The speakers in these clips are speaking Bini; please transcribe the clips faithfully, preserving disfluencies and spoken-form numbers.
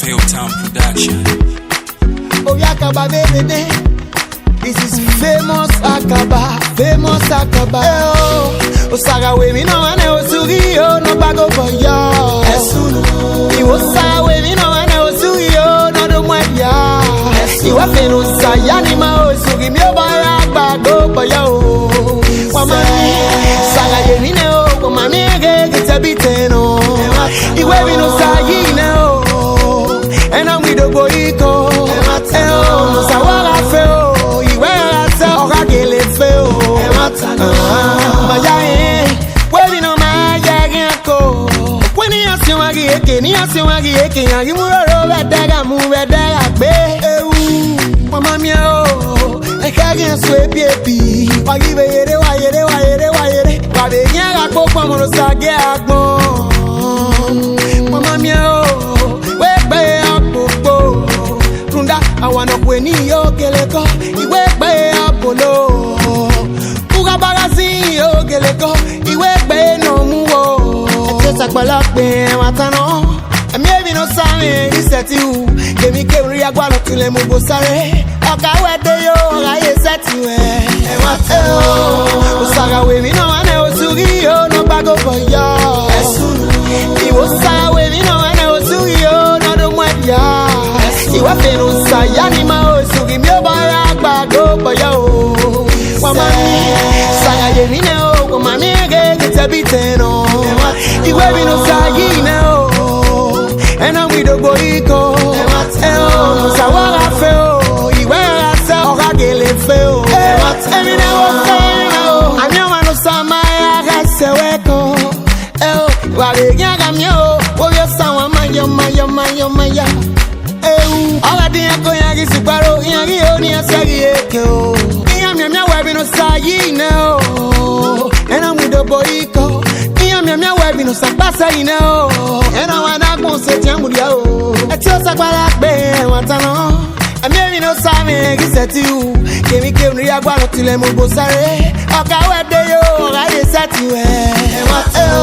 Hilltown Production. Ovbi Akaba vbe dede. This is famous Akaba, famous Akaba. Eh, oh. Osa gha wẹ emwi nọ mwa nẹ osu ghi yo, nọ gba go for yo. Ẹsunu. Iwẹ Osa gha wẹ emwi nọ mwa nẹ osu ghi yo, nọ do mu ẹdia. Ẹsunu. Iwẹ fẹn ne Osa ya ni ma o, esu ghi miẹn obọ ya gba go for yo. Wa ma ni, Osa gha ye emwi nẹ o, wa ma miẹn ghe ghi tẹ bi tẹ nọ. Iwẹ emwi ne Osa yi nẹ o. Ẹna mu idogbo iko. Ẹ o, ne Osa wa gha fe o, iwẹ gha sẹ, ọ gha gele fe o. Ah, ma ya rẹn, wẹ emwi nọ ma ya ghian ko. Wẹ ne iran siẹn wa ghi eke, ne iran siẹn wa ghi eke, iran ghi mu roro vbe ẹdẹ gha mu vbe ẹdẹ gha gbe. Eu, wa ma miẹn o, ẹkẹ ghian su ebiebi. Wa ghi vbe yere, wa yere, wa yere, wa yere. Wa vbe ghian gha kpokpọ, ọmọ ne Osa gie agbọn. Wa ma miẹn o, wẹ gbe ọkpokpo. Rhunmwuda, awa ne ọ khueni yo gelekọ, iwẹ gbe ọpolo. Ugha ba gha zin yo gelekọ, iwẹ gbe ne ọ mu wo. Ẹte Osa kpọlọ kpe ẹmwata nọ. Ẹmwẹ emwi ne Osa mwẹ i sẹtin ru, kemwi kemwi ya gualọ tulẹ mu Osa rre. Ọ ka wẹ de yo, ọ gha ye sẹtin ruẹ. Ẹmwata o, Osa gha wẹ emwi nọ mwa nẹ osu ghi yo, nọ gba go for yo. Iwẹ Osa gha wẹ emwi nọ mwa nẹ osu ghi yo, nọ do mu ẹdia. Iwẹ fẹn ne Osa ya ni ma o, esu ghi miẹn obọ ya gba go for yo. Wa ma ni, Osa gha ye emwi nẹ o, wa ma miẹn ghe ghi tẹ bi tẹ nọ. Iwẹ emwi ne Osa yi nẹ o, ẹna mu idogbo iko. Ẹ o, ne Osa wa gha fe o, iwẹ gha sẹ, ọ gha gele fe o. Emwi ne wo fe o, a miẹn ọmwa ne Osa ma ya gha sẹ wẹ ko. Ẹ o, wa vbe ghian gha miẹn o, ovbi Osa wa ma ya, ma ya, ma ya, ma ya. Eu, ọ gha de iran ko iran ghi sukparo, iran ghi ho ne iran sẹ ghi eke o. Iran mianmian wẹ emwi ne Osa yi nẹ o. Ẹna mu idogbo iko. Iran mianmian wẹ emwi ne Osa kpa sẹ yi nẹ o. Ẹna wa na gbọn sẹ tian mudia o. Ẹte Osa kpala gbe ẹmwata nọ. Ẹmwẹ emwi ne Osa mwẹ ghi sẹtin ru. Kemwi kemwi ne ya gualọ tilẹ mu Osa rre. Ọ ka wẹ de yo, ọ gha ye sẹtin ruẹ. Ẹmwata o,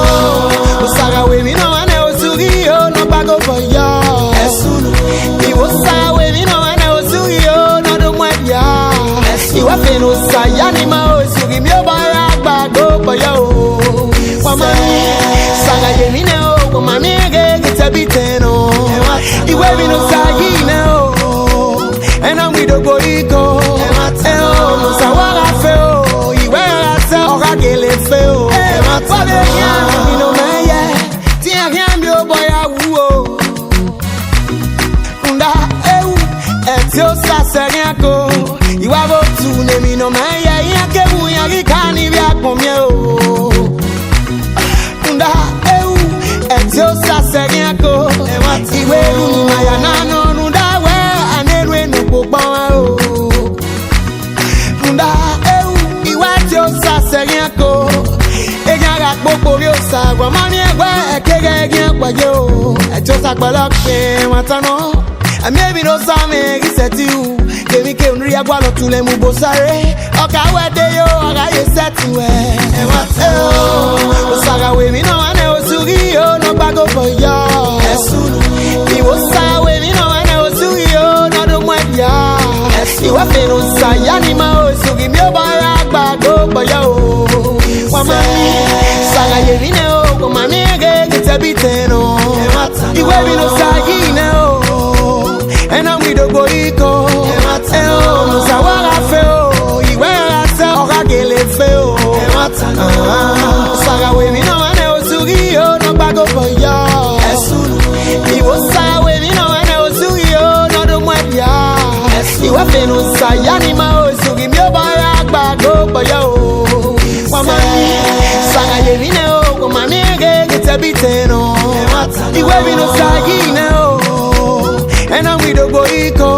Osa gha wẹ emwi nọ mwa nẹ osu ghi yo, nọ gba go for yo. Iwẹ Osa gha wẹ emwi nọ mwa nẹ osu ghi yo, nọ do mu ẹdia. Iwẹ fẹn ne Osa ya ni ma o, esu ghi miẹn obọ ya gba go for yo. Wa ma ni, Osa gha ye emwi nẹ o, wa ma miẹn ghe ghi tẹ bi tẹ nọ. Iwẹ emwi ne Osa yi nẹ o. Ẹna mu idogbo iko. Ẹ o, ne Osa wa gha fe o, iwẹ gha sẹ, ọ gha gele fe o. Wa vbe khian mi nọ mẹ yẹ, te iran khian miẹn obọ ya wu o. Rhunmwuda, eu, ẹte Osa sẹ ghian ko, iwa vbe otu ne emwi nọ mẹ yẹ, iran kevbe iran ghi ka ni vbe agbọn miẹn o. Rhunmwuda, eu, ẹte Osa sẹ ghian ko. Iwẹ ru ni ma ya na nọ, rhunmwuda wẹ a nene enu kpokpọ o. Rhunmwuda, eu, iwẹ ẹte Osa sẹ ghian ko. Eghian gha kpokpo rrie Osa, wa ma miẹn wẹ ẹkẹghẹ eghian kpẹye o. Ẹte Osa kpọlọ kpe ẹmwata nọ. Ẹmwẹ emwi ne Osa mwẹ ghi sẹtin ru. Kemwi kemwi ne ya gualọ tulẹ mu Osa rre. Ọ ka wẹ de yo, ọ gha ye sẹtin ruẹ. Ẹ o, Osa gha wẹ emwi nọ mwa nẹ osu ghi yo, nọ gba go for yo. Iwẹ Osa gha wẹ emwi nọ mwa nẹ osu ghi yo, nọ do mu ẹdia. Iwẹ fẹn ne Osa ya ni ma o, esu ghi miẹn obọ ya gba go for yo. Wa ma ni, Osa gha ye emwi nẹ o, wa ma miẹn ghe ghi tẹ bi tẹ nọ. Iwẹ emwi ne Osa yi nẹ o. Ẹna mu idogbo iko. Ẹ o, ne Osa wa gha fe o, iwẹ gha sẹ, ọ gha gele fe o. Ah, Osa gha wẹ emwi nọ mwa nẹ osu ghi yo, nọ gba go for yo. Iwẹ Osa gha wẹ emwi nọ mwa nẹ osu ghi yo, nọ do mu ẹdia. Iwẹ fẹn ne Osa ya ni ma o, esu ghi miẹn obọ ya gba go for yo. Wa ma ni, Osa gha ye emwi nẹ o, wa ma miẹn ghe ghi tẹ bi tẹ nọ. Iwẹ emwi ne Osa yi nẹ o. Ẹna mu idogbo iko.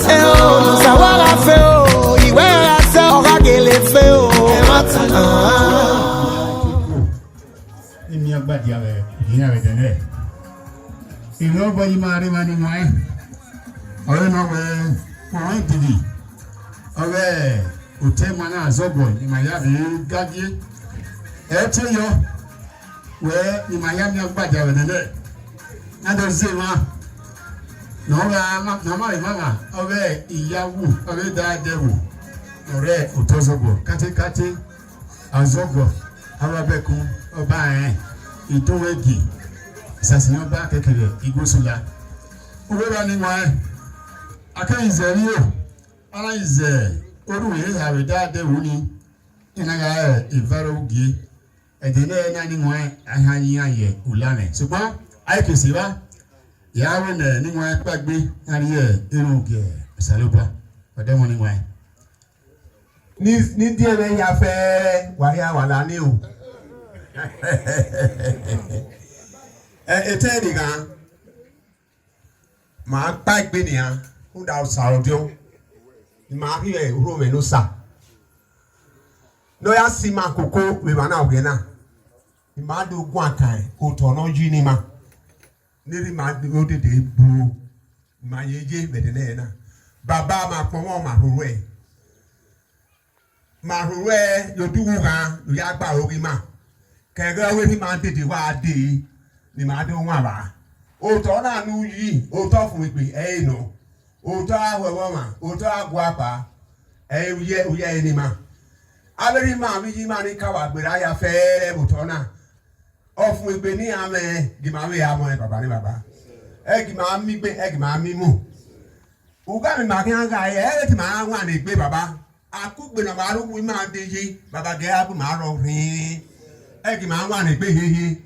Ẹ o, ne Osa wa gha fe o, iwẹ gha sẹ, ọ gha gele fe o. Ah. Emian gbadia vbe, emian vbe dẹnẹ. Ìlọ bọ yìí máa rí wa ní wọn. Ọ̀rẹ́ náà wẹ, wọn dìbì. Ọ̀rẹ́ òtẹ́ ma náà zọgbọ, ìmọ̀ ya bí gágíé. Ẹ tí ó yọ, wẹ, ìmọ̀ ya mi gbadia vbe dẹnẹ. Nado zema. Ne ọ gha ma, ne ọ ma emwa na, ọ ghe Iyawu, ọ ghe Dadẹvbo, ne ọ rre Otọzọguọ, katekate, Azọguọ, Avabẹkun, Ọba rẹn, Idunwegi, Isasi ọba kẹkẹrẹ Igosula. Uwẹ ra ni waẹn, a keghi zẹ ẹre o, a na zẹ orhunmwu eha vbe Dadẹvbo ni, I na gha re evbare ugie, ẹdẹ nẹ na ni wọn a hia yi iran ye ula nẹ. Sokpan a i ke se evba, ya wẹ ne ni wọn kpaegbe, iran rhie erhunmwu gie Osanobua, ọdẹmwẹ ni wọn. Ni, ni diẹn mwẹ hia fẹẹrẹ, wa hia wa la ni o. Ẹ, etẹn ni ghan, ma kpaegbe nian, rhunmwuda Osa ọdiọn, ne ima rhie urhomwẹ ne Osa, ne ọ ya si ima koko vbe emwa na vbiẹ na, ne ima do guan kan otọ ne ọ yi ne ima, ne erha ima odede bu, ne ima ye ye vbe ẹdẹnẹrẹ na. Baba, ma kpọnmwẹ, ma rhorhu ẹe. Ma rhorhu ẹe ye odughu ghan ne u ya gbe aro ghe ima, ke ẹghẹ ọghe erha ima dede wa dee, ne ima do wan vba. Otọ na ne u yi, otọ ọfumwegbe ẹre nọ, otọ ahuẹvbọmwa, otọ aguakpa, ẹre u ye, u ye ẹre ne ima. Avbe erha ima vbe iye ima ni ka wa gberra ya fẹẹrẹ vbe otọ na. Ọfumwegbe ne iran mwẹ, gie ima vbe ra mọ ẹn, Baba ne Baba. Ẹ gie ima miẹn igbe, ẹ gie ima miẹn imu. Ugha ne ima khian gha re, ẹ i re te ima ra wan egbe, Baba. Akugbe ne ọ ma rre uwu ima dee ye, Baba, gie a gu ima rrọọ rhinrin. Ẹ gie ima wan egbe hiehie.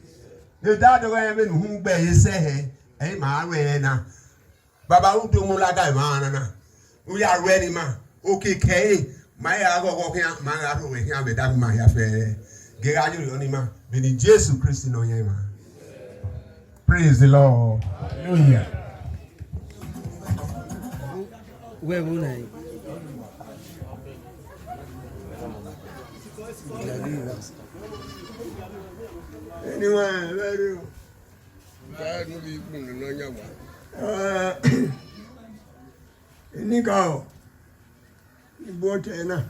Ne Dadẹvbo rẹn vbene uhunmwu gbe ẹre sẹ hẹ, ẹ i re ima ru ẹre na. Baba, u do mu lagha emwa na na, u ya ru ẹre ne ima, okiekie ẹre, ma i ra ghọghọ khian, ma gha rhie owẹ khian vbe ẹdẹ ima hia fẹẹrẹ, gie a gha ye orhiọn ne ima, vbe eni Jesu Kristi Nọyaẹnmwa. Praise the Lord. Hallelujah. Wẹ vbo na re? Eni wa vbe rre o. Ba nu vbe igbunu ne ọ yan wa. Eh, enikaro, igbo te na.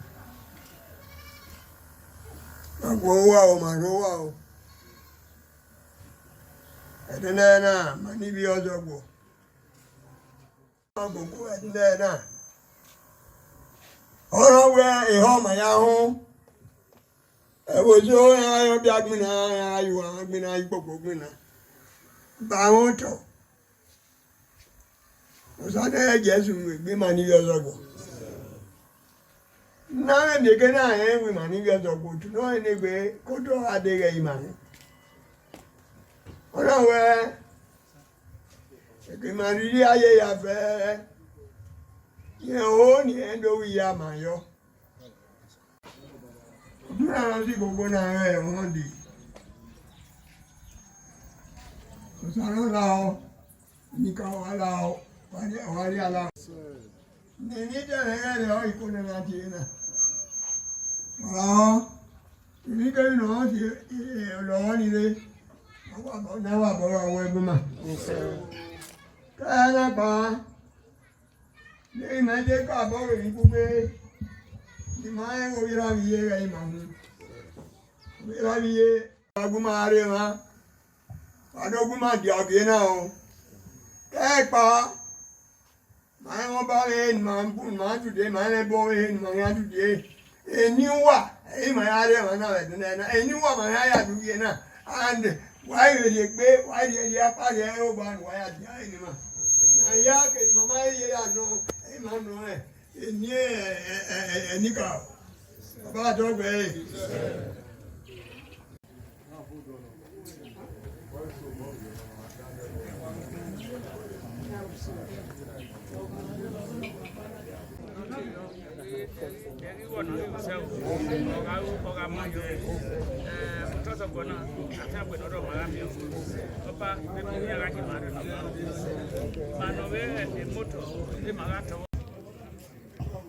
Ma gu owa o, ma rho owa o. Ẹdẹnẹrẹ na, ma ni vbiẹ ọzọguọ. Agbogbo ẹdẹnẹrẹ na, ọ rọ wẹ ehọ ma ya họn. Ẹvbo zo iran ya ọbiagbọn na, iran ya ye uwa agbọn na, ikpokpo agbọn na. Ba mwẹ otọ. Osa ne Jesu mu egbe ima ni vbiẹ ọzọguọ. Ne a vbe miẹn eke na rẹn wẹ ima ni vbiẹ ọzọguọ, otu ne ọ rẹn ne egbe, ke otọ gha deghẹ ima nẹ. Ọ na wẹ, eke ima rhirhi a ye ya fẹ, rẹn ho ne irẹn do vbe iya ma yọ. Odu na rọ si gbogbo na rẹ ọmọdé. Osa ne ọ lahọ, nika ọ wa lahọ, ọ wa rhie, ọ wa rhie lahọ. Ne emwi dẹmwẹ ẹghẹ rẹ ọre iko ne a na tie na. Ọ lahọ, emwi kemwi ne ọ si, eh, ọ lahọ ni rre, ọ wa bọ, ne a wa bọ ra wẹ ẹgbẹma. Ke ẹ na gba, ne ima de ka bọ vbe emwi kugbe, ne ima rẹn vbe ovbi erha vbe iye ghẹ ima hu. Ovbi erha vbe iye, a gu ima rre emwa, a do gu ima dia ogie na o. Ke ẹ kpa, ma rẹn mwẹ ọba vbe ehe ne ima bu, ne ima tude, ma rẹn ẹbọ vbe ehe ne ima khian tude. Eni uwa, ẹ i ma ya rre emwa na vbe ẹdẹnẹrẹ na, eni uwa ma ya ya do vbiẹ na, and wa i vbe rhie egbe, wa i rhie, rhie akpa rhie ẹre owa ne uwa ya dia ẹre ne ima. A ya ke ne ima ma ye ya nọ, ẹ i ma nọ rẹn, eni ẹ, ẹ, ẹ, ẹ, ẹ, nika, ọba dọgbẹ ẹre.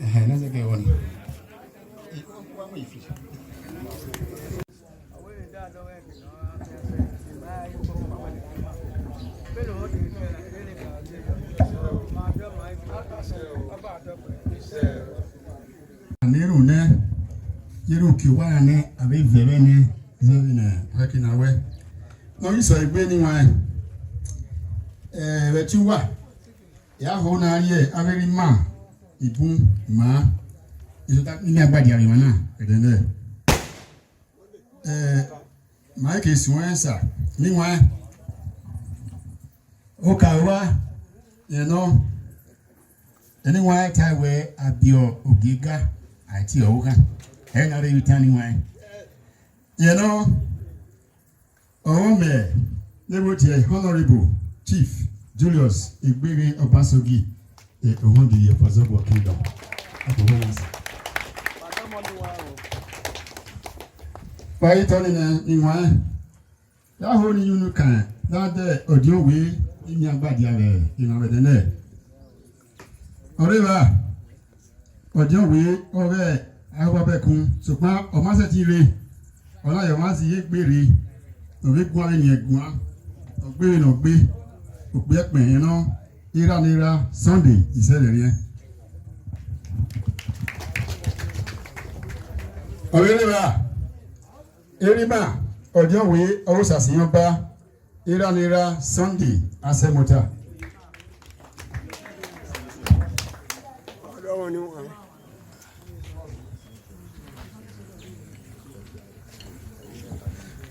Ẹhẹn, ne ẹzẹ kẹ vbọ ni. Ne erhunmwu nẹ, ye erhunmwu uki owa na nẹ, avbe ivbi ẹmwẹ nẹ, zẹ vbene ọ ke na wẹ. Ne ọ ghi sẹ egbe ne iwaẹn, ẹ, vbe ẹtin uwa, Ya ho na rrie avbe erha ima, ibun ima, isota ni agbadi avbe emwa na, ẹdẹ nẹ. Eh, ma ke suẹn sa, ni wan. Oka wa, you know, eni wan ta wẹ abiọ ogiega, a tie ọvbokhan. Ẹ na rre vbe itan ni wan. You know, ọ mẹ ne vbe tie Honourable Chief Julius Egbeghe Ọbasogi, eh, Ohondiyẹ Fazọgua Kingdom. Agbọghọ na sa. Vbe a i tọ nene, ni wan. Ya ho ne I ye unu kan, da dẹ ọdiọn wẹ, imian gbadia vbe emwa vbe ẹdẹ nẹ. Ọre evba, ọdiọn wẹ ọghe Aobabẹkun, sokpan ọ ma sẹtin rre, ọ na ye ọmwa zẹ iye egbe rre, ọ vbe guan vbene irẹn guan, ọ gbe vbene ọ gbe, okpia ẹkpẹn rẹn nọ, erha ne erha Sunday Isẹrẹrriẹn. Ọre evba, Erha ima, ọdiọn wẹ ọghe Osasi yan ọba, erha ne erha Sunday Asẹmọta.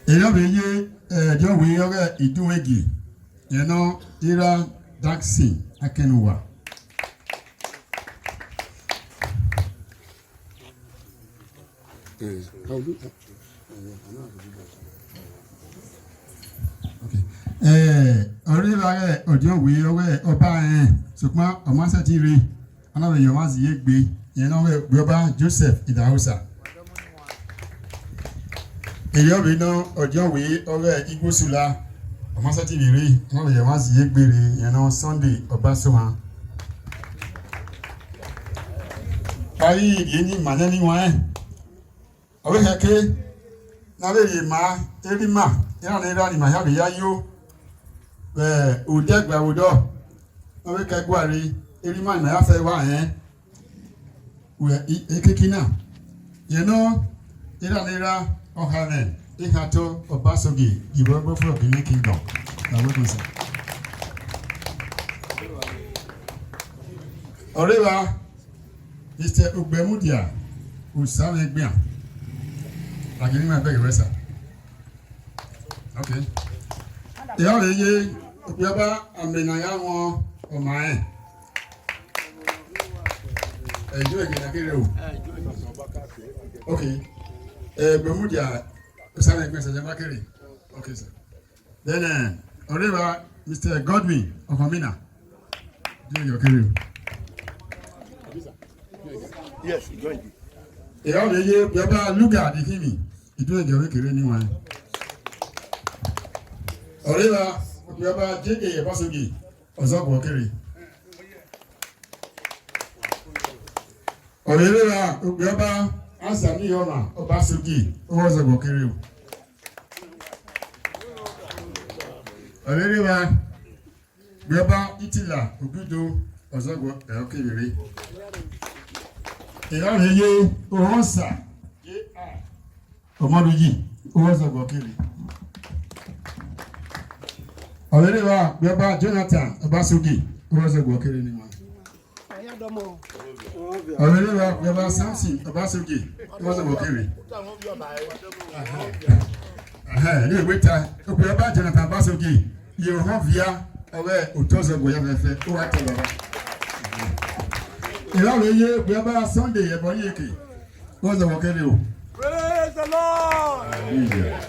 Erha vbe ye, eh, ọdiọn wẹ ọghe Idunwegi, rẹn nọ erha Daxin Akẹnuwa. Eh, how do, eh, eh, I know how to do that. Okay. Eh, ọre evba ghẹ ọdiọn wẹ ọghe ọba rẹn, sokpan ọ ma sẹtin rre, a na vbe ye ọmwa zẹ iye egbe, rẹn nọ ọghe okpia ọba Joseph Idahosa. Erriọ vbe nọ ọdiọn wẹ ọghe Igwosula, ọ ma sẹtin vbe rre, a na vbe ye ọmwa zẹ iye egbe rre, rẹn nọ Sunday Ọbasohan. Kpa i rhie ni ima nẹ ni wan. Ọ vbe khẹke ne a vbe rhie ma, erha ima, erha ne erha ne ima hia vbe ya yo vbe odẹ gba vbe odọ, ne ọ vbe ka ẹguae rre, erha ima ne ima ya fẹ vba rẹn. Wẹ i-, ekeke na, yẹ nọ, erha ne erha ọhanmwẹ, Ekhantọ Ọbasogie, Iwẹbo for Benin Kingdom. You are welcome, sir. Ọre evba, Mister Ugbẹmudia Osamwẹgbian. Ladian ima bẹghe wẹ, sir. Okay. Erha vbe ye okpia ọba Amẹnaya wọn ọma rẹn. Ẹjo ẹgẹ na kere o. Okay. Eh, Ugbẹmudia Osamwẹgbian, sir, ma kere. Okay, sir. Then, eh, ọre evba Mister Godwin Ọkọmina. Ẹjo ẹgẹ kere o. Yes, he joined you. Erha vbe ye okpia ọba Luga Adikhinmwi, Idunwegi ọ vbe kere ni wan. Ọre evba okpia ọba J A Ọbasogie, Ọzọguọ kere. Ọre evba okpia ọba Asami Ọma Ọbasogie, ọghe Ọzọguọ kere o. Ọre evba okpia ọba Itila Ogido, Ọzọguọ, ẹ, ọ kere rre. Erha vbe ye Ohọnsa J R Ọmọnuyi, ọghe Ọzọguọ kere. Ọre evba okpia ọba Jonathan Ọbasogie, ọghe Ọzọguọ kere ni wan. Ọre evba okpia ọba Samson Ọbasogie, ọghe Ọzọguọ kere. Ẹhẹn, ne wẹ ta, okpia ọba Jonathan Ọbasogie, ye ohọn via, ọghe otọ Ọzọguọ ya fẹfẹ, ọ wa tẹ baba. Erha vbe ye okpia ọba Sunday Ẹbọriyeke, ọghe Ọzọguọ kere o. Praise the Lord. Hallelujah.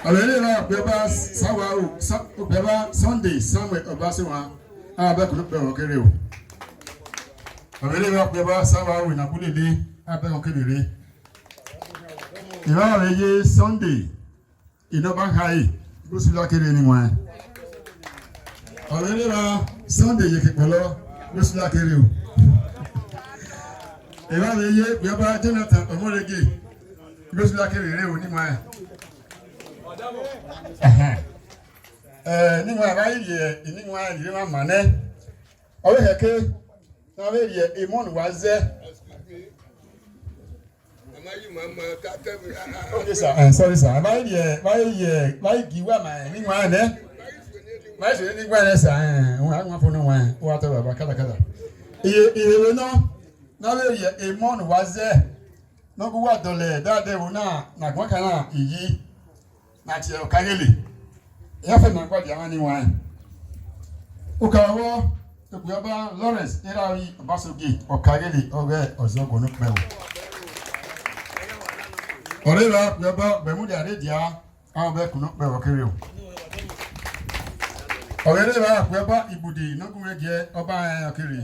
Ọre evba okpia ọba Sawa o, Sa-, okpia ọba Sunday Samuel Ọbasohan, a bẹghe ne okpia ọvọ kere o. Ọre evba okpia ọba Sawa o, Inabulele, a bẹghe ọ kere rre. Erha vbe ye Sunday Inọbankhare, Igwosula kere ni wan. Ọre evba Sunday Iyekekpọlọ, Igwosula kere o. Erha vbe ye okpia ọba Jonathan Ọmọrege, Igwosula kere rre o ni wan. Ẹhẹn. Eh, ni wan, a vbe rhie, ni wan rhie ma ma nẹ. Ọ vbe khẹke, ne a vbe rhie emọ ne uwa zẹ. Okay, sir. Eh, sorry, sir. Vbe a ye, vbe a ye, vbe a ye gie uwa ma, emwi wan nẹ. Ma sẹ ni gba ẹre sa, ẹ, wọn a wọn fo nọ wan, wa tọ baba kala kala. Iye, iye vbe nọ, na vbe rhie emọ ne uwa zẹ, ne ọ gu uwa dọlọ dadẹ ẹvbo na, ne a guan kan na iyi, ne a tie Ọkaghele. Iran fẹ ma gba dia mwa ni wan. Uka vbọ, Egbe Ọba Lawrence Erhavi Obasogie Ọkaghele ọghe Ọzọguọnukpẹvbo. Ọre evba Egbe Ọba Ọgbemudia rre dia, a vbe ẹkun nọ kpẹ vbe ọ kere o. Ọghe ne evba Egbe Ọba Igbudi ne ọ gu mwẹ giẹ ọba rẹn ọ kere.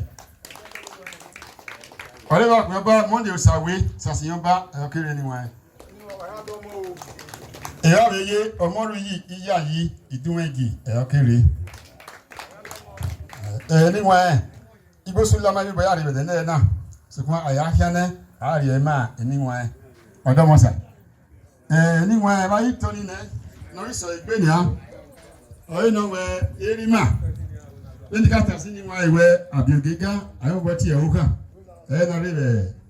Ọre evba Egbe Ọba Monday Osawe Sasiyan ọba ọ kere ni wan. Ẹ vbe ye ọmọ ru yi iyayi idunmwẹgi ẹ ọ kere. Ẹ ni wan, igbosu la ma vbe ya rhie vbe ẹdẹ nẹ na, sokpan a ya khian nẹ, a rhie ma eni wan. Ọdọmọsa. Ẹ ni wan, ẹ vba yi tọ ni nẹ, ne ọ rre sọ egbe nian. Ọre nọ wẹ Erima. Vbene I ka ta sin ni wan wẹ Abiogega, a i wẹ tie ẹre okha. Ẹ na rre vbe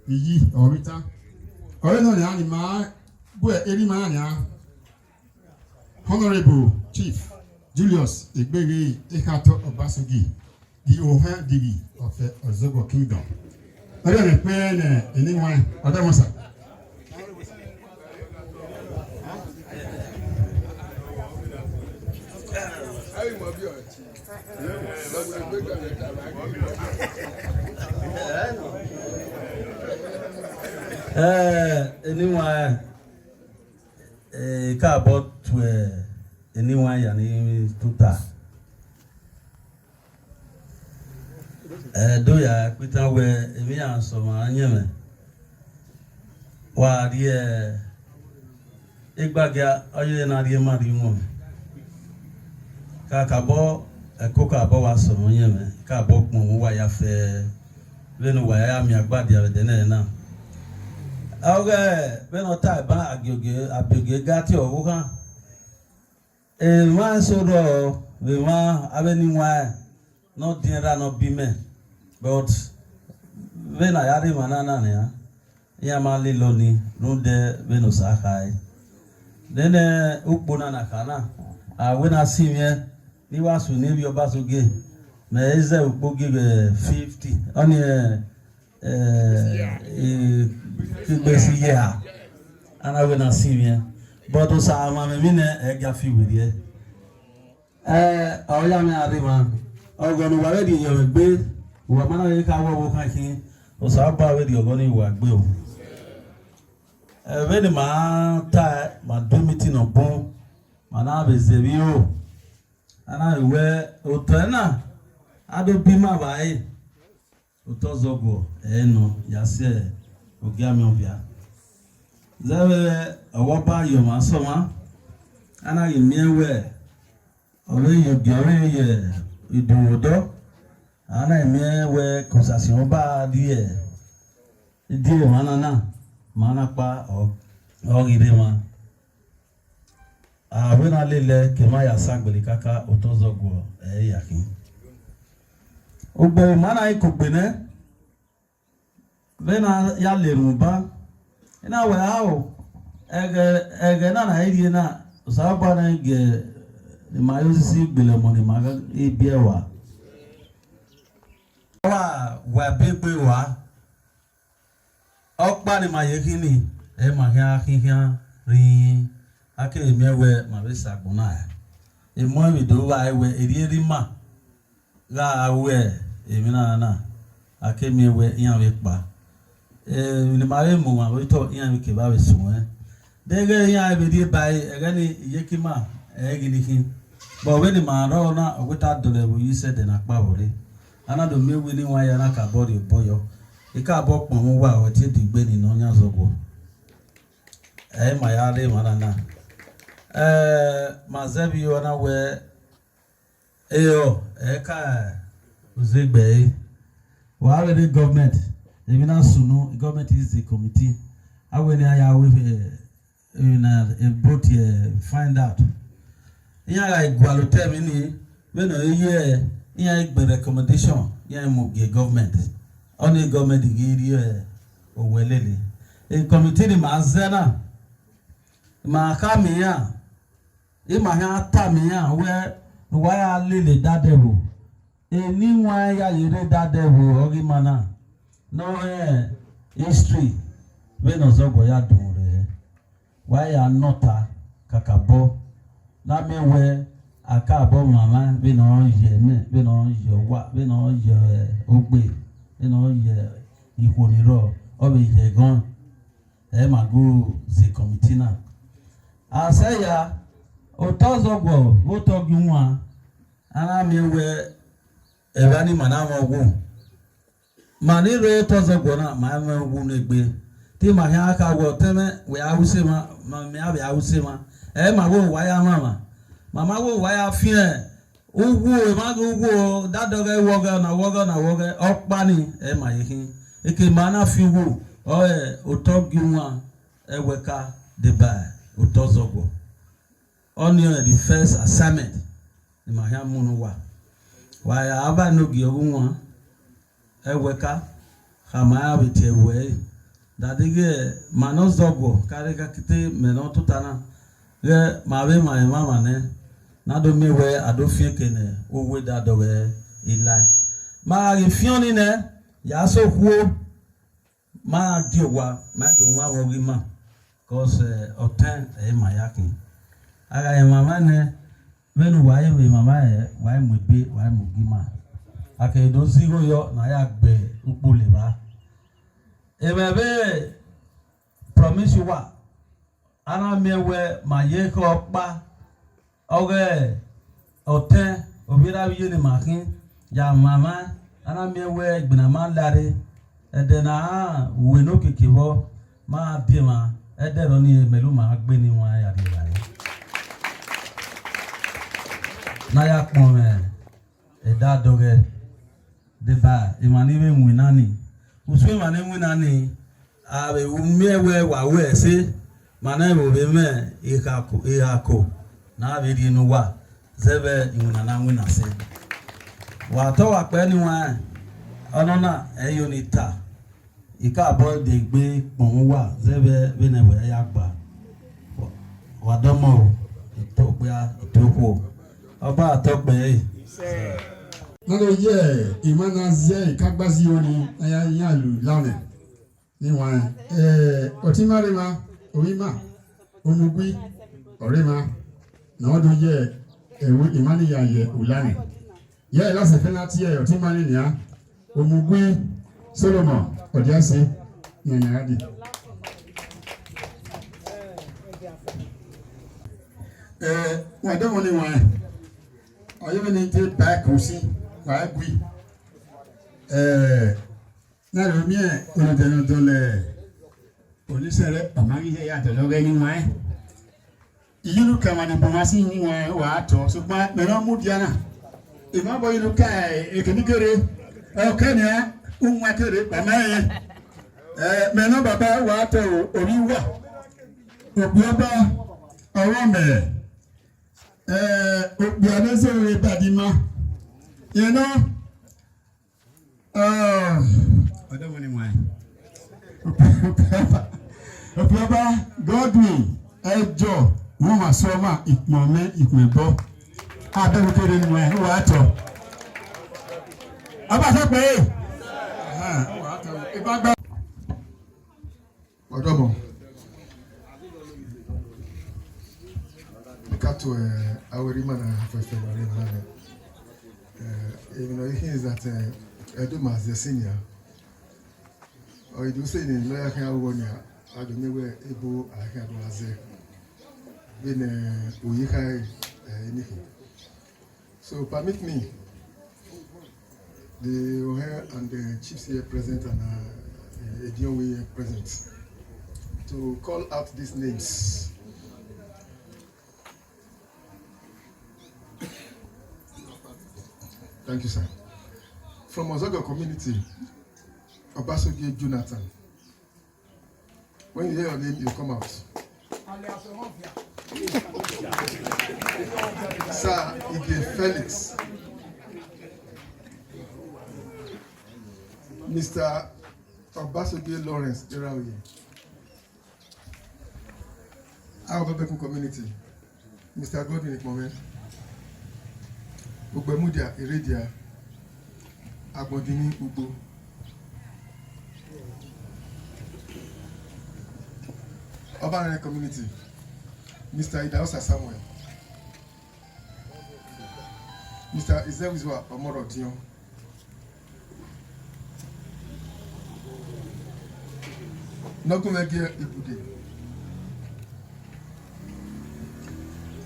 iyi ọvbita. Ọre nọ nian ni ma bu Erima nian. Honorable Chief Julius Egbeghe Ekhatọ Obasogie, the Ohan Dighi of, eh, Ozogbo Kingdom. Ọrịa na ekpe ne eni wan, ọdọmọsa. Eh, eni wan, eh, ka bọ tue eni wan ya ni tuta. Ẹ do ya kpitan wẹ emwi iran sẹ ọmwa yẹn mwẹ. Wa rhie egbagia, ọ ye na rhie ma rhie iwọnmwi. Kakabọ, ẹko kabọ wa sẹ ọmwa yẹn mwẹ, kabọ kpọnmwẹ uwa ya fẹ vbene uwa ya miẹn agbadia vbe ẹdẹ nẹ na. Ọghe vbene ọ ta ban Abiogega, Abiogega tie ọvbokhan. Emwa eso rrọọ vbe emwa avbe eni wan ne ọ diẹn ra ne ọ bi mẹ, but vbene a ya rre emwa na na nian, iran ma lele ọni rhunmwuda vbene Osa khae. Nene ukpo na na kha na, a wẹ ne a sinmwiẹn ne I wa sunu ivbi Obasogie, mẹ i zẹ ukpo gie vbe fifty, ọnii, eh, eh, igbesi ye ha, a na wẹ ne a sinmwiẹn, but Osa mwamwa emwi nẹ, ẹ i gia fi werriẹ. Ẹ, ọ ya mwẹ a rre emwa, ọghọ ne uwa vbe rhie ye mwẹ egbe, uwa ma na vbe kha wẹ ọvbokhan khin, Osanobua vbe rhie ọghọ nii ye uwa egbe o. Ẹ, vbene ima ta, ma do meeting nọ bun, ma na vbe zẹ vbe iro, a na vbe wẹ otọ ẹre na, a do bi ima vbe ẹre. Otọ Ozọguọ ẹre nọ ya sẹ ogiamẹ ọvia. Zẹvbe ọvbọba ye ọmwa sẹ ọmwa, a na ghi miẹn wẹ ọ vbe ye ogie, ọ vbe ye idunmwọdọ, a na miẹn wẹ ke Osasin ọba rhie, rhie emwa na na, ma na kpa ọ, ọ ghi rre emwa. A wẹ na lele ke emwa ya sa gbele kaka, Otọ Ozọguọ ẹre ya khin. Ugbẹn ma na i kugbe nẹ, vbene a ya le rhunmwuba, I na wẹ aro, ẹghẹ, ẹghẹ na na i rhie na, Osanobua na i gie ne ima ya osisi gbele ọmọ ne ima i biẹ rua. Wa wa ebe egbe rua. Ọkpa ne ima ye khin nii, ẹ ma khian khin khian rin, a keghi miẹn wẹ ma vbe sa agbọn na ra. Emọ vbe do vba wẹ erriọ erha ima gha ru emwi na na, a ke miẹn wẹ iran vbe kpa. Emwi ne ima vbe mu ọmwa vbe otọ, iran vbe kevbe vbe suẹn. Deghẹ iran vbe rhie ba ẹre, ẹghẹ nii iyeke ima ẹ i ghi ni khin. But vbene ima rrọọ na, ọ wẹ te a dọlọ ẹvbo ye sẹ ẹdẹ ne a kpa vbọ rre. A na do miẹn wẹ eni wan ya na ka bọ rhie obọ yọ. I ka bọ kpọnmwẹ uwa, ọ tie dugbe ni ne ọ yan zọguọ. Ẹ i ma ya rre emwa na na. Ẹ, ma zẹ vbe iro na wẹ, ẹ, ọ, ẹ ka uzegbe ẹre. Wa vbe rre government, emwi na sunu, government is the committee. A wẹ ne a ya ru, eh, emwi na, eh, vote, eh, find out. Iran gha gualọ otọ emwi nii, vbene ọ ye, iran gbe recommendation, iran mu gie government. Ọnii government ghi rhie, eh, owẹ lele. E committee ni ma zẹ na, ma khama iran, ima khian tama iran wẹ, ne uwa ya lele Dadẹvbo. Eni wan ya ye rre Dadẹvbo ọghe ima na, ne ọ rẹn history vbene Ọzọguọ ya dunmwu rre. Wa ya nọ ọta kakabọ, ne a miẹn wẹẹ akabọ mwamwa vbene ọ ye ẹmwẹ, vbene ọ ye ọwa, vbene ọ ye ogbe, vbene ọ ye ikhuo ni rrọọ, ọ vbe ye ẹghọn, ẹ ma gu ze kọmiti na. Asẹya, otọ Ọzọguọ vbe otọ gie uwan, a na miẹn wẹẹ evba ni ma na mwẹ ọghu. Ma ni rre otọ Ọzọguọ na, ma mwẹ uwu ne egbe. Te ima khian kha wẹ ọtẹn mwẹ, wẹ a ru use mwa, ma mẹ a vbe a ru use mwa. Ẹ ma wẹ wa ya mwamwa. Ma ma wẹ wa ya fian uwu, emwa ghe uwu, dadọghẹ wọghẹ, ọna wọghẹ, ọna wọghẹ, ọkpa ni, ẹ ma ye khin. Eke ma na fi uwu, ọ rẹ otọ gie uwan, ẹwẹka deba otọ Ọzọguọ. Ọnii ọrẹn the first assignment ne ima khian mu ne uwa. Wa ya aba enogie ọghe uwan, ẹwẹka, khama iran vbe tie ẹvbo ẹre. Dadeghẹ ma ne Ọzọguọ, kare kakete mẹ ne ọ tota na, ghẹ ma vbe ma emwamwa nẹ, ne a do miẹn wẹẹ a do fian eke ne uwu Dadọghẹ i lae. Ma gha ghi fian ọnii nẹ, ya sẹ okhuo, ma die owa, ma do wan vbe ọghe ima, cause, eh, ọtẹn ẹ i ma ya khin. A gha rẹn emwamwa nẹ, vbene uwa i mwẹ emwamwa rẹ, wa i mu ebe, wa i mu gie ima. A keghi do zẹ igho yọ ne a ya gbe ukpo le evba. Emwa vbe promise uwa, a na miẹn wẹẹ ma ye ekhọe ọkpa, ọghe ọtẹn, ovbi erha vbe iye ne ima khin, ya mwamwa, a na miẹn wẹẹ igbinna ma la rre, ẹdẹ ne a ru ne okiekie vbọ, ma die emwa, ẹdẹ rọ ni mẹ lu ma gbe ne iwan ya rrie evbare. Ne a ya kpọnmwẹ Dadọghẹ deba emwa ni vbe winna ni. Usun emwa ni winna ni, a vbe miẹn wẹẹ wa ru ẹse, ma na vbe ovbi mwẹ ikhako, ikhako ne a vbe rhie ne uwa zẹ vbe iwinna ne a winna ẹse. Wa tọ wa kpẹ ne iwan, ọnọna ẹ i yo ni ta. I ka bọ de egbe kpọnmwẹ uwa zẹ vbe vbene ẹvbo ya gba. Wa dọmọ o, ito okpia, ito okhuo. Ọba tọ kpẹre. Na do ye ima na zẹ ikagbazi oni, a ya yan lu la mwẹ. Ne iwan, eh, ọtẹn ima rre emwa, ovbi ima, omugui, ọ rre emwa, ne ọ do ye ẹvbo ima ni ya ye ula nẹ. Ye last penalty, eh, ọtẹn ima ni nian, omugui Solomon Ọdiase, ne a gha di. Eh, wa dọmọ ne iwan, ọ ye vbene I te back usi, wa gui. Eh, Na rhie miẹn olodẹ ne ọ dọlọ onisẹn rẹ, ọ ma ghi hẹ ya dọlọ ọghẹ ne iwan. Iyunuka emwa ni bu mwa si ne iwan wa tọ, sokpan mẹ ne ọ mudia na, emwa bọ iyunuka ekenikere, ọ kẹ nian, uwan kere kpama rẹn. Ẹ, mẹ ne ọ baba wa tọ o, ovbi uwa, okpia ọba, ọmwa mẹ, ẹ, okpia ne zẹ vbe badi ma, yẹn nọ. Ah, ọdọ wọn ni wọn. Ọba Godwin, ẹjọ, wọn ma sọ ma ikpọn mẹ ikpọn ẹbọ. Abẹ́rù kéré ni wọn wà á tọ. Ọba sọ pé, ah, wà á tọ. Ìbá gbà. Ọdọmọ. Ẹ ka to, eh, avbe erha ima na fẹfẹ vbe arẹn na nẹ. Eh, emwi ne ọ i khin is that, eh, Ẹdo ma zẹ senior. Ọ i do sẹ ne lawyer khian ru ọnia, a do miẹn wẹ ebo a khian do gha zẹ. Vbene, eh, oyi kha, eh, eni khin. So permit me, the Ohe and the chiefs here present and, uh, uh, Edion here present, to call out these names. Thank you, sir. From Ozogo community, Obasogie Jonathan. When you hear your name, you come out. Sir Ige Felix. Mister Obasogie Lawrence Iraoye. Our Bebekun community. Mister Godwin Ikponmẹ. Ogbemudia Iredia, Agbọndinni Ugbo. Ọbanrẹn community, Mister Idahosa Samuel, Mister Izẹvizua Ọmọrọdiọn, ne ọ gu mwẹ gie Ibude,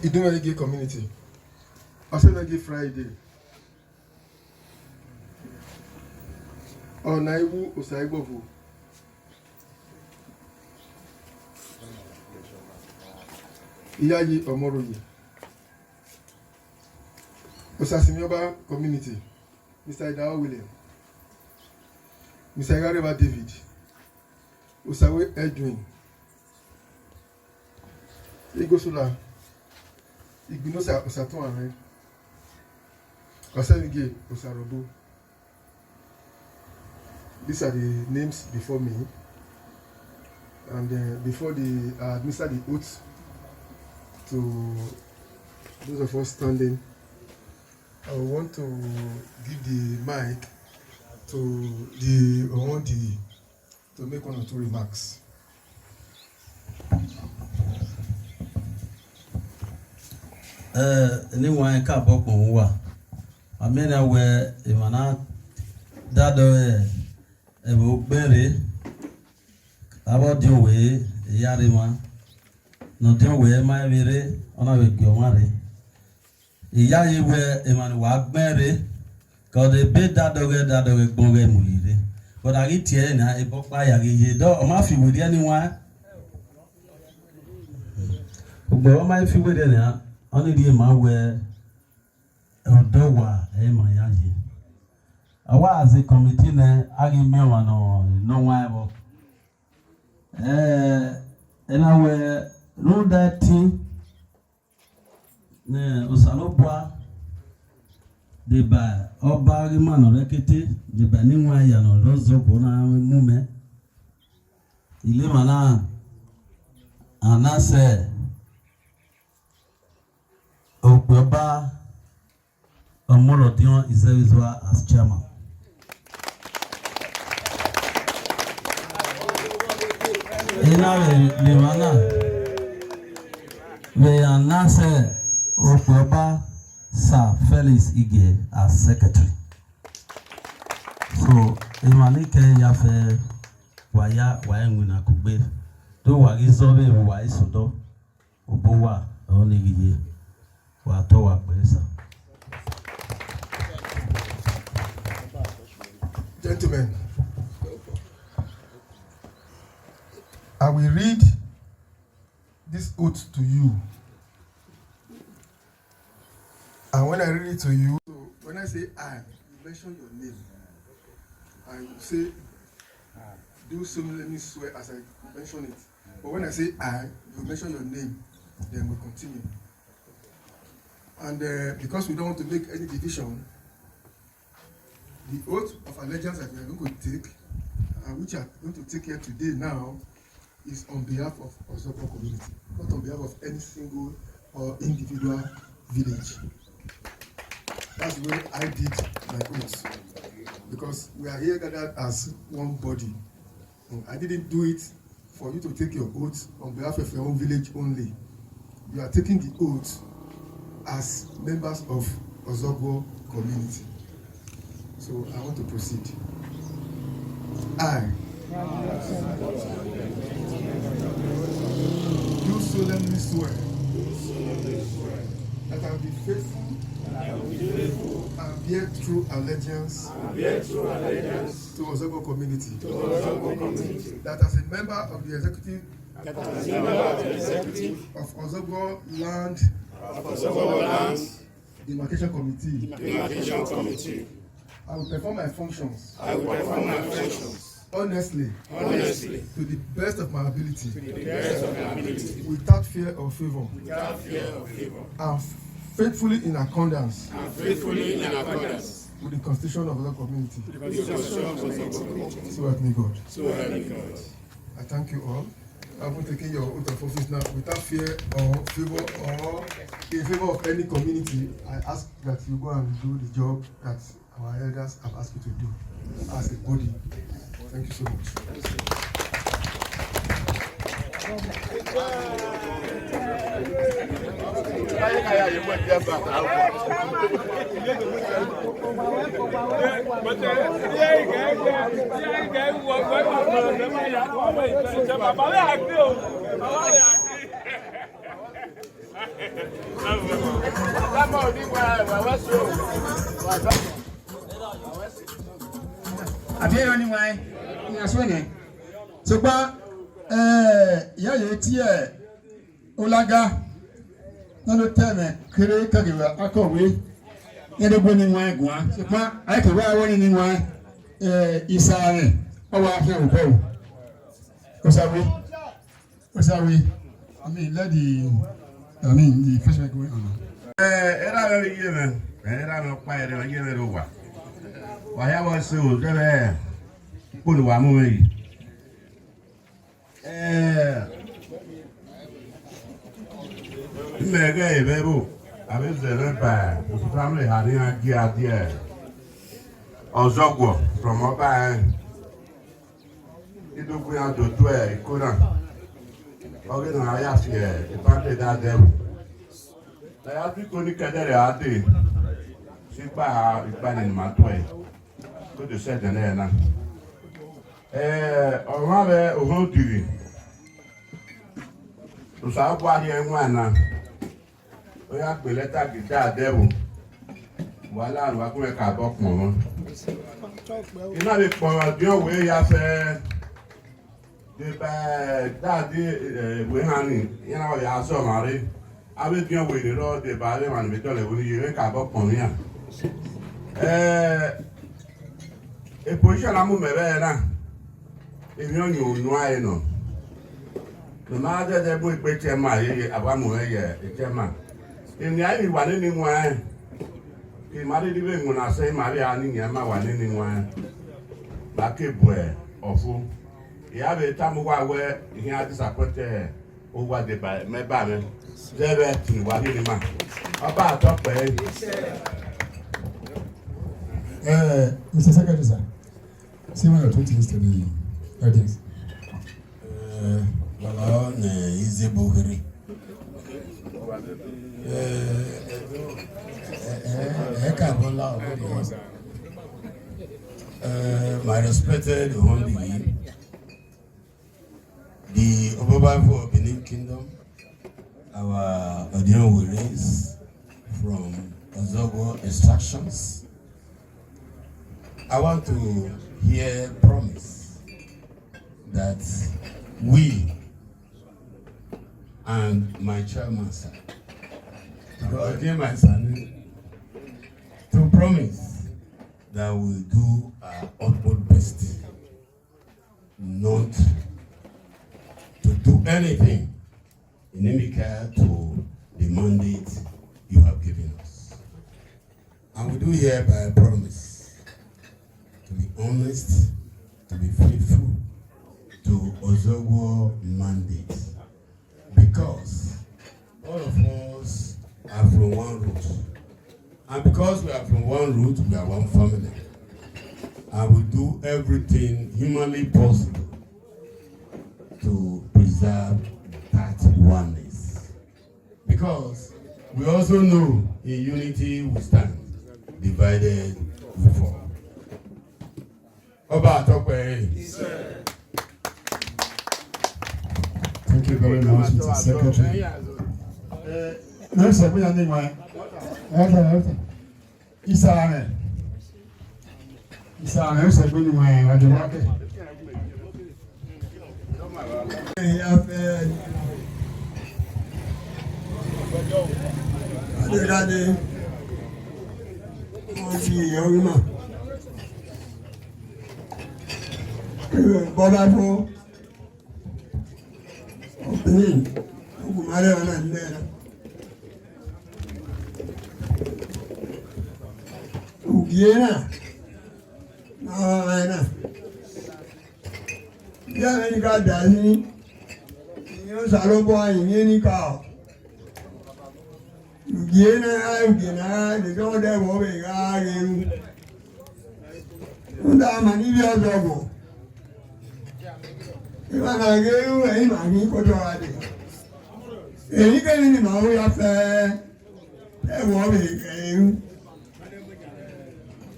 Idumwẹrighe community, Ọsẹmwẹghe Friday, Ọnaẹwu Osaẹgbọvo, Iyayi Ọmọroye, Osasinmiọba community, Mister Idao William, Mister Ighareva David, Osawe Edwin, Igosola, Igbinosa Osatuanrẹn, Ọsẹvbingie Osarọbo. These are the names before me. And uh, before the, I administer the oath to those of us standing, I want to give the mic to the Oghọndeghe to make one or two remarks. Ẹ, eni wan ka bọ kpọnmwẹ uwa. A miẹn na wẹ emwa na da dọ ẹvbo gbẹn rre, avbe ọdiọn wẹ eya rre emwa, ne ọdiọn wẹ ma vbe rre, ọ na vbe gie ọmwa rre. Iyayi wẹ emwa ne uwa gbẹn rre, ke ọ de be dadọghẹ dadọghẹ gbọn ghẹ mu yi rre. But a ghi tie ẹre na, ebọ ọkpa ya ghi ye, dọ ọ ma fi werriẹ ni wan. Ugbẹn ọ ma fi werriẹ nia, ọ ni rhie ma wẹ ọdọ wa ẹ ma ya ye. A wa as a committee nẹ, a ghi miẹn ọmwa nọ nọ wan ẹvbo. Ẹ, ena wẹ rhunmwuda ẹtin, ne Osanobua deba ọba ghi ma nọ rẹkete, deba ne iwan ya nọ rre Ọzọguọ na mu mẹ. Ilemwa na, a na sẹ okpia ọba Ọmọrọdiọn Izẹvizua as chairman. Ena vbe emwa na, vbe a na sẹ okpia ọba Sir Felix Igie as secretary. So, emwa ni kẹ ya fẹ wa ya wa winna kugbe, do wa ghi zọ vbe emwi uwa i sodọ, obọ uwa ọre ọ ni ghi ye, wa tọ wa gbe sa. Gentlemen, I will read this oath to you. And when I read it to you, so when I say I, you mention your name. I say, do solemnly swear as I mention it. But when I say I, you mention your name, then we continue. And uh, because we don't want to make any division, the oath of allegiance that we are going to take, uh, which we are going to take here today now, is on behalf of Ozokpo community, not on behalf of any single or individual village. That's where I did my oath, because we are here gathered as one body. I didn't do it for you to take your oath on behalf of your own village only. You are taking the oath as members of Ozogbo community. So I want to proceed. I do solemnly swear that I will be faithful and bear true allegiance to Ozogbo community. That as a member of the executive of Ozogbo Land Demarcation Committee, I will perform my functions honestly, to the best of my ability, without fear or favor, and faithfully in accordance with the constitution of the community. So help me God. I thank you all. Having taken your oath of office now, without fear or favor or in favor of any community, I ask that you go and do the job that our elders have asked you to do as a body. Thank you so much. Àbí ẹ̀rọ ni wáyé, ní asúnwẹ̀nẹ̀. Sọkpa, ẹ, ìyá yẹn tiẹ̀, olaga, nọ ló tẹ ẹmwẹ kere kẹgẹvbe akọwe, iran do gbe ne iwan guan. Sokpan, a i ke wa wẹ ne iwan, eh, Isa rẹn, ọ wa khian vbe obọ. Osawe, Osawe, I mean, let the, I mean, the festival go on. Eh, erha mwẹ vbe iye mwẹ, eh, erha mwẹ ọkpa ẹre, iye mwẹ rre owa. Wa hia vbe ẹse o, dẹmwẹ ukpo ne uwa mu mwẹ yi. Eh, imẹ ghẹ vbe ẹvbo, a vbe zẹ mwẹ ba otutu amwẹ eha ne iran gie adiẹ Ọzọguọ from Ọba rẹn. I do gu iran do tuẹ iko na, ọghe ne a ya fi ebande da dẹ ẹvbo. Ne a ya du iko ni kẹdẹrẹ a dee, si ikpa ha ikpa ni ma tuẹ, ke do sẹ ẹdẹnẹrẹ na. Eh, ọmwa vbe ohẹn odighi, Osanobua rhie ẹwaẹn na, ọ ya gbe lẹta gie dade ẹvbo, wa la ne uwa gu mwẹ ka bọ kpọnmwẹ. I na vbe kpọnmwẹ ọdiọn wẹ ya fẹ, deba dade, eh, wẹ han ni, iran na wa ya zọ ọmwa rre. Avbe ediọn wẹ ne rrọọ deba avbe emwa ni vbe dọlọ ẹvbo ni ye, vbe ka bọ kpọnmwẹ iran. Eh, e position na mu mẹ vbe ẹre na, emwi ọyunnu a re nọ. Mẹ ma zẹdẹ mu egbe chairman ye, ye, a wa mu mwẹ ye chairman. Emwi a i vbe wa nene iwanrẹn, ke ima rhirhi vbe winna sẹ ima vbe a ni yan ima wa nene iwanrẹn, ma ke bu ọfo. I ya vbe tama uwa wẹ, I khian disappoint uwa deba mẹ ba mwẹ, zẹ vbe ẹtin ne uwa rhie ne ima. Ọba tọ kpẹre. Eh, Mister Secretary, sir, say one or two things to the audience. Eh, baba ne Izebo here. Eh, eh, eh, eh, ka bọ la o, eh, my respected Ohandighi, the Oba of Benin Kingdom, our Odion Weres from Ozogbo Extractions. I want to hear promise that we and my chairman, sir, because again, my son, to promise that we do our utmost best not to do anything inimical to the mandate you have given us. And we do hereby promise to be honest, to be faithful to Ozogbo mandate. Because all of us are from one root. And because we are from one root, we are one family. And we do everything humanly possible to preserve that oneness. Because we also know in unity we stand, divided we fall. Ọba tọ kpẹre. Thank you very much, Mister Secretary. Eh, no, sir, we are anyway. Okay, okay. Isa rẹ. Isa rẹ, ó sẹ pé ni wọn ẹ̀ wájú wá kẹ. Ẹ̀yin afẹ́ adéradé, wọ́n fi ìyẹn orí mọ̀. Bọ́lá fún obìnrin, ogun máa rẹ̀ wọn náà nílẹ̀ náà. Ugie na, na ọmwa na. Iran vbe ni ka da ni, Osanobua, I miẹn enikaro. Ugie ne a ra, ugie ne a ra, de dọmọdẹ vbe ọ vbe gha ghe ru. Rhunmwuda ma ni vbe ọzọghọ. Emwa na ghe ru, ẹre ima ghi kotọ gha dee. Emwi kemwi ne ima ru ya fẹ, ẹvbo ọ vbe ghe ru.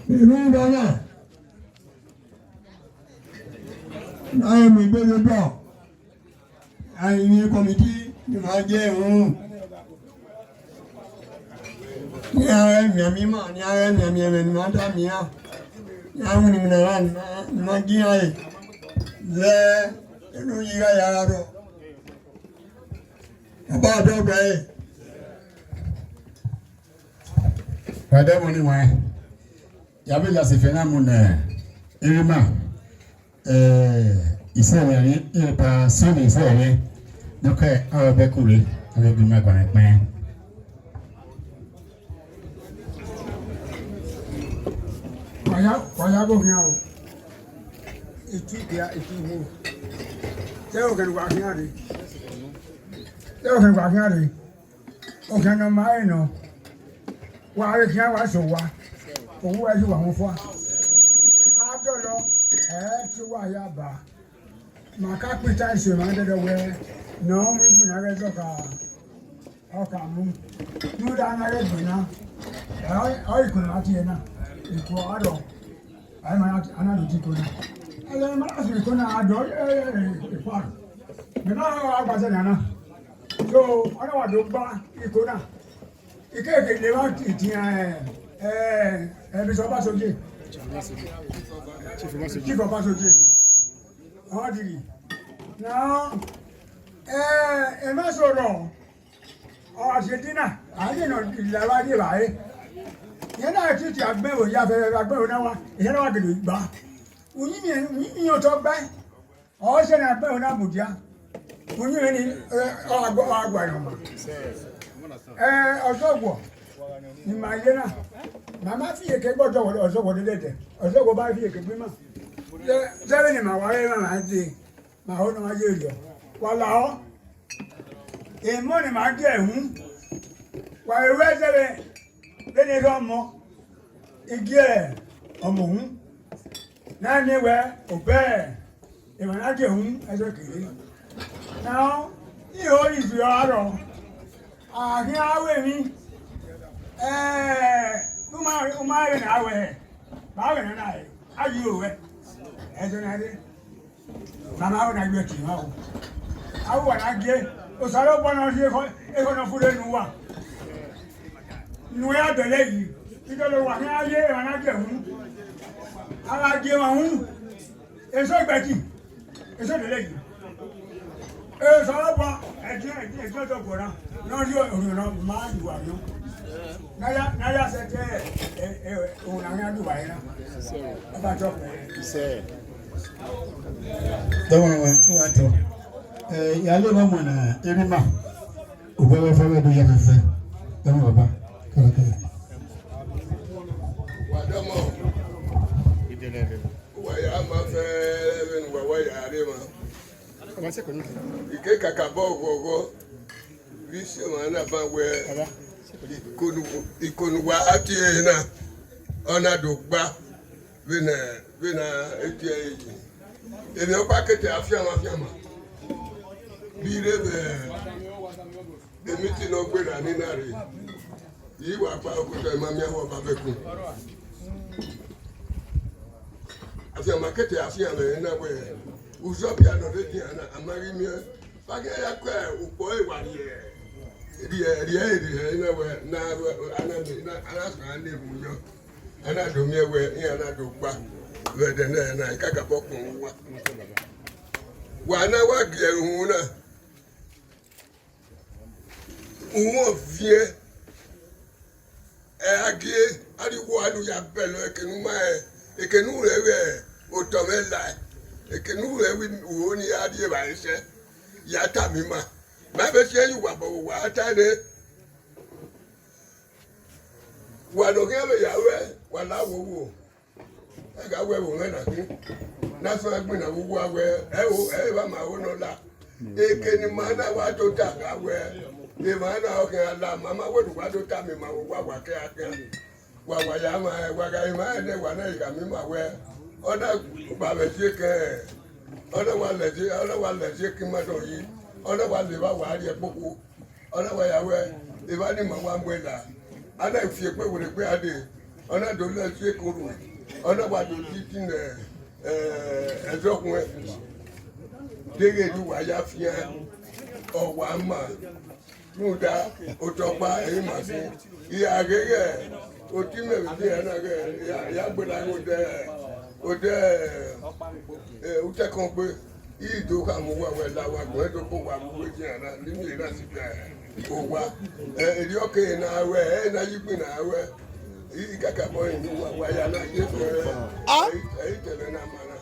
Rhunmwuda na, na re mu egbe ye obọ. A i mwẹ kọmiti ne ima gie ẹhunmwu. Ne iran ghẹ mianmian ima, ne iran ghẹ mianmian ẹmwẹ ne ima da miẹn iran. Ne iran winna iwinna erhan ne ima, ne ima gie iran re. Zẹ enu yi gha ya gha rrọọ. Ọba ọdọ gbe ẹre. Wa dẹ ẹmwẹ nii waẹn. Ya vbe ladian efian na mu ne erha ima, eh, isẹ mwẹ, eh, pa sẹ ne isẹ mwẹ, ne ọ ke aro ẹbẹkun rre, avbe gu ima guan kpẹn. Wa ya, wa ya ghe okhian o. Itu ikia, itu iwu. Te okhian ne uwa khian rre. Te okhian ne uwa khian rre. Okhian ne ọ ma rẹn nọ, wa ghe khian wa sẹ owa, owa uwa i ye uwa mwẹ fua. A dọlọ, ẹ i tie uwa hia ba. Ma ka kpita eso emwa dẹdẹ wẹẹ, ne ọ mu igbinna ghẹ zẹ ọka, ọka mu. Rhunmwuda na ghe gbinna, ọ, ọ iko ne a tie na, iko ọrọ, a i ma na, a na do tie iko na. Ẹghẹ ne ma na sẹ iko na, a dọ, ẹ, ẹ, ẹ, ẹ, ẹ, ẹ, mẹ ma gha gba zẹ na na. So, ọ na wa do gba iko na. Ikeke ne emwa titian, eh, eh, eh, Bishop Obasogie. Chief Obasogie. Chief Obasogie. Ọ diri. Now, eh, emwa sẹ orọ, ọ gha si edi na, a ye nọ la vbe rrie evbare. Iran na titi agbẹnvbo ya fẹfẹfẹ, agbẹnvbo na wa, iran na wa gele gba. Uyinmwẹ, uyinmwẹ otọ gbae. Ọ sẹ ne agbẹnvbo na mudia. Uyinmwẹ ni, eh, ọ gha gua, ọ gha gua nọ ma. Eh, Ọzọgwọ, ne ima ye na, ma ma fi iyeke gbe Ọzọgwọ, Ọzọgwọ dẹdẹdẹ. Ọzọgwọ ba fi iyeke gbe ima. Zẹ, zẹ vbene ima wa re na na dee, ma ho ne ọ ma ye rriọ. Wa lahọ. Emọ ne ima gie ẹhun, wa vbe ru ẹzẹ vbe, vbene erha ọmọ, I gie ọmọ uhunmwu, ne a miẹn wẹẹ obẹ emwa ne a gie ẹhun ẹzọ kere. Now, I ho izu ọre arọ, a khian ru emwi, eh, ne u ma, u ma rẹn vbene a ru ẹre, vbe a ru ẹre na, a yi ro ruẹ, ẹzọ na rre. Mama, ọ na gbe ẹtin mwa o. Avbe uwa na gie, Osanobua ne ọ rhie ekhọe, ekhọe ne ọ furre ne uwa. Ne uwa ya dọlọ yi, idọlọ uwa khian ye emwa na gie ẹhun. A gha gie emwa uhunmwu, eso gbe ẹtin, eso dọlọ yi. Osanobua, ẹdin, ẹdin, ẹdin Ọzọgwọ na, ne ọ rhie orhiọn na, ma yi uwa nọ. Ne a ya, ne a ya sẹtin, eh, eh, ohun ne a khian do vbare na. Ọba Jọb. Dọmọ wa, wa tọ. Eh, ya le ma mu na, erha ima. Ugbẹn vbe fẹvẹ do ya fẹfẹ. Dọmọ baba. Kẹrẹkẹrẹ. Wa dọmọ. Wa ya ma fẹ vbene uwa wa ya rre emwa. Ike kakabọ ọghọghọ, vbe isi emwa na ban wẹẹ, iko ne u-, iko ne uwa a tie ẹre na, ọ na do gba vbene, vbene e tie ẹre yi. Emwi ọkpa kete a fianmwa fianmwa. Vbe i rre vbe emiti ne ọ gberra ni na rre, I wa kpa okotọ, I ma miẹn avbe ọba vbe ẹkun. Afianma kete a fian mwẹ na wẹẹ, uzọbia ne ọ rre dian na, a ma ghi miẹn. Vbe a ghi ya kue ukpo ẹre wa rhie, rhie, rhie, rhie na wẹẹ, na, a na, a na, a na suẹn ne erhunmwu yọ. A na do miẹn wẹẹ, iran na do gba vbe ẹdẹ nẹ na, I kakabọ kpọnmwẹ uwa. Wa na wa gie ẹre uhunmwu na. Uhunmwu ọviẹn, ẹ, a gie, a rhie uwu anu ya bẹlọ, eke ne u ma rẹn, eke ne u rẹn vbe otọ mwẹ la, eke ne u rẹn vbe uho ni a rhie evbare sẹ, ya tama ima. Ma vbe si ẹre ye uwa, bọ vbe uwa a ta nẹ. Wa ne ọ khian vbe ya ruẹ, wa la wowo. Ẹ gha wẹ vbe mwẹ na khin, ne a sẹ ẹgbin na vbe uwu a wẹ, ẹ o, ẹ i vba ma ho ne ọ la. Eke ne ima na wa tota gha wẹ, emwa na ọ khian la, ma ma wẹ ne uwa tota miẹn ima vbe owa, wa ke a khian. Wa wa ya mwa, wa gha emwa ne wa na gha miẹn ima wẹ, ọ na gba vbe ẹzọ eke, ọ na wa lẹ ẹzọ, ọ na wa lẹ ẹzọ eke ima dọ yi, ọ na wa lẹ evba wa rrie ẹkpokpo. Ọ na wa ya wẹ, evba ne ima wa mu ẹla, a na fi egbe werriegbe a dee, ọ na do lẹ ẹzọ eke orhu, ọ na wa do yi itin ne, eh, ẹzọ khuẹn. Deghẹ ne uwa ya fian, ọ wa ma, rhunmwuda otọ ọkpa ẹre ima sin. I gha ghe ghẹ, oti mwẹ vbe iran na ghẹ, I gha, I gha gbele ghe odẹ, odẹ, eh, utẹkọn gbe. I do khama uwa wẹ la uwa gbẹn do kpo uwa vbe uwu edian na, ne I miẹn na si gbe owa. Eh, erriọ kere na wẹ, ẹ na yi igbin na wẹ. I kakabọ yin uwa, uwa ya na ye fẹ. Ah! Ẹ, ẹ, itẹlẹ na ma na.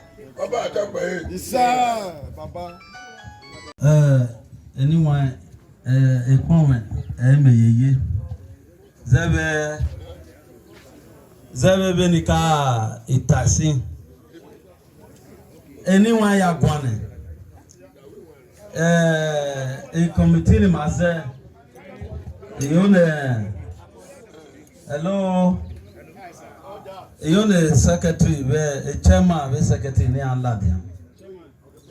Ọba atọgbe. Isa, baba. Eh, anyone, eh, ekhọnmwẹ, eh, mẹ yeye. Zẹvbe, zẹvbe vbene I ka ita sin. Eni wan ya guan nẹ, eh, e committee ne ima zẹ, iyo ne, hello, iyo ne secretary vbe, e chairman vbe secretary ne iran ladian,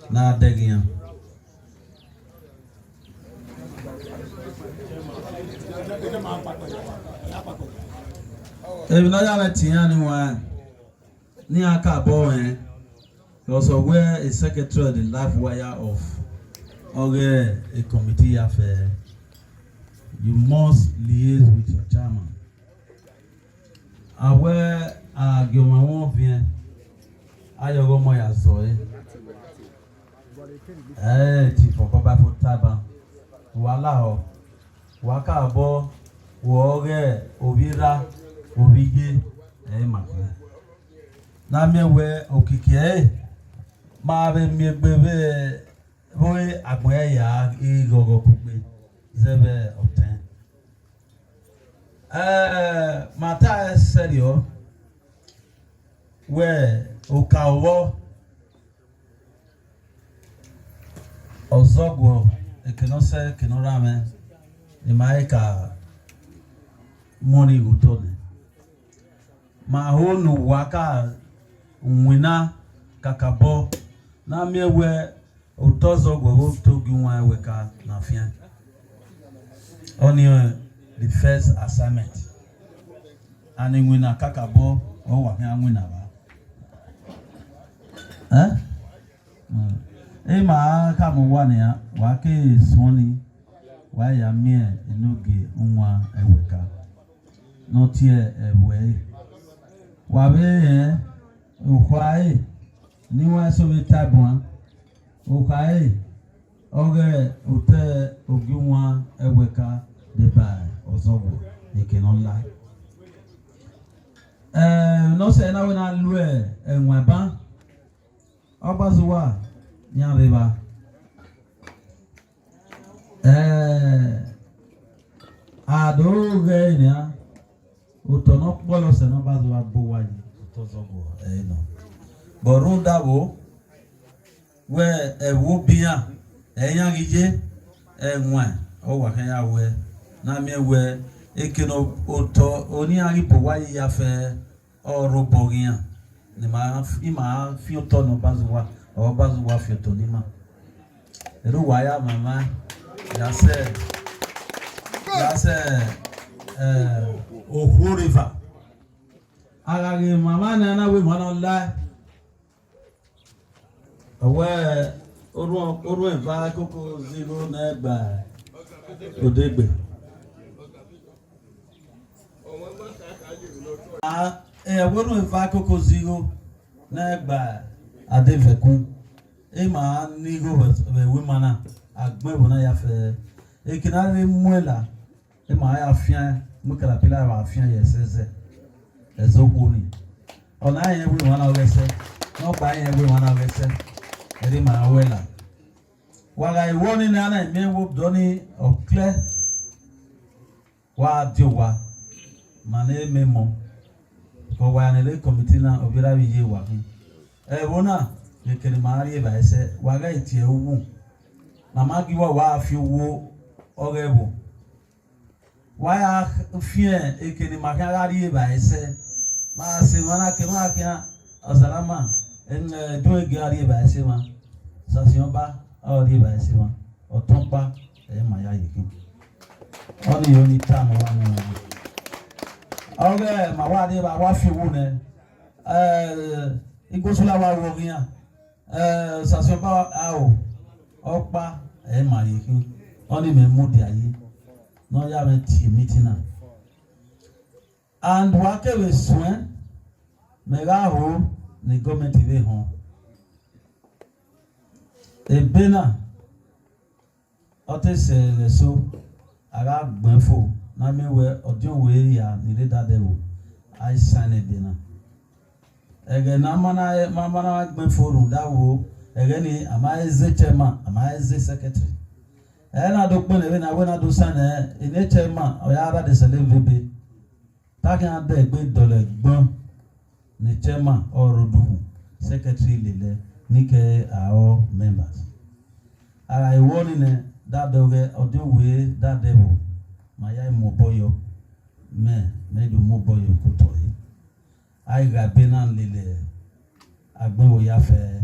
ne a dẹghe iran. Emwi ne ọ ya mwẹ tie iran ni wan, ne iran ka bọ rẹn, because ọ wẹ a secretary of the live wire of ọghe e committee ya fẹ, you must liaise with your chairman. A wẹ a gie ọmwa mwẹ ọviẹn, a ya ọghe ọmọ ya zọ ẹre. Ẹ, ti fọ baba fo taba. Wa lahọ, wa ka bọ, wẹ ọghe ovbi erha, ovbi iye, ẹ i ma khin. Ne a miẹn wẹ okiekie ẹre ma vbe miẹn egbe vbe, vbe agbọn ya ya ghi ghọghọ kugbe zẹvbe ọtẹn. Eh, ma ta ẹsẹrriọ wẹ oka vbọ, ọzọguọ, eke ne ọ sẹ, eke ne ọ rre mwẹ, ne ima i ka mu ọnii ghe otọ nẹ. Ma ho ne uwa ka winna kakabọ, ne a miẹn wẹ otọ ọzọguọ vbe otọ ogiuwan ẹwẹka na fian. Ọnii ọnrẹn the first assignment. And winna kakabọ, ọ wa khian winna vba. Eh? Mm. Ima khama uwa nian, wa ke suẹn nii, wa ya miẹn enogie uwan ẹwẹka ne ọ tie ẹvbo ẹre. Wa vbe rẹn okhuo ẹre ne iwan eso vbe ta ẹbuan, okhuo ẹre ọghe otọ ogiuwan ẹwẹka deba ọzọguọ eke ne ọ la. Eh, ne ọ sẹ na wẹ na lu ẹwaẹn ban, Ọbazuwa, iran rre evba. Eh, a do ghẹ ẹre nian, otọ ne ọ kpọlọ sẹ ne Ọbazuwa bu uwa yi, otọ ọzọguọ ẹre nọ. But rhunmwuda vbo, wẹ ẹvbo obi iran, ẹ iran ghi ye, ẹwaẹn, ọ wa khian ya wẹ, ne a miẹn wẹ eke ne otọ ne iran ghi bu uwa yi ya fẹ, ọ rre obọ ghe iran, ne ima, ima fian otọ ne Ọbazuwa, ọ Ọbazuwa fian otọ ne ima. Erha uwa ya mwamwa, ya sẹ, ya sẹ, eh, okhuo rre eva. A gha ghi mwamwa na, na wẹ emwa ne ọ la, ọ wẹ orhuẹn, orhuẹn eva koko zigho ne ẹ gba odegbe. A, ẹ wẹ orhuẹn eva koko zigho ne ẹ gba adevẹkun. Ima ni igho vbe, vbe ẹvbo ima na, a gbẹn ẹvbo na ya fẹ. Eke ne a rre mu ẹla, ima ya fian, mu caterpillar vbe a fian ye ẹsẹ ẹzẹ, ẹzẹ okhuo nii. Ọ na rẹn wẹ emwa na ọghe ẹsẹ, ne ọ gba rẹn wẹ emwa na ọghe ẹsẹ, ẹre ima ya wẹ la. Wa gha ru ọnii ne a na miẹn vbe odọ nii, ọ clear, wa die owa, ma ne mẹ mọ, ke wa ya ne rre committee na, ovbi erha vbe iye wa khin. Ẹvbo na, eke ne ima rri evbare sẹ, wa ghẹ tie ẹre uwu. ma ma gie uwa, wa fi owo ọghe ẹvbo. Wa ya fian eke ne ima khian gha rri evbare sẹ. Ma sẹ emwa na ke emwa khian, Ọsalama, ẹdun ege a rri evbare sẹ emwa. Sasiọba, ọ rri evbare sẹ emwa. Ọtọnkpa, ẹ ma ya ye khin. Ọnii ọnii ta mẹ wa nọ. Ọghe ma wa rri evbare, wa fi owo nẹ. Eh, Igosula wa ru ọghe iran. Eh, Sasiọba aro, ọkpa, ẹ ma ye khin. Ọnii mẹ mudia ye, ne ọ ya mwẹ tie meeting na. And wa kevbe suẹn, mẹ gha ho ne gọọmẹnti vbe họn. Ebe na, ọ te sẹ ẹghẹ eso, a gha gbẹn fo, ne a miẹn wẹ ọdiọn wẹ hia ni rre dadẹ vbo, a i sign ebe na. Ẹghẹ ne a ma na, ma ma na gbẹn fo rhunmwuda vbo, ẹghẹ ni a ma he zẹ chairman, a ma he zẹ secretary. Ẹ na do kpẹnẹ vbene a wẹ na do sign ẹre, eni chairman ọ ya rha de sẹlẹ vbe ebe. Te a khian dẹ egbe dọlọ ẹgbọn ne chairman ọrọre odughu, secretry lele, ne ke aro members. A gha re vbọ nii nẹ, dadẹ ọghe ọdiọn wẹ dadẹ vbo, ma ya mu obọ yọ, mẹ, mẹ do mu obọ yọ ke otọ ẹre. A i gha ebe na lele agbọn vbe ya fẹ,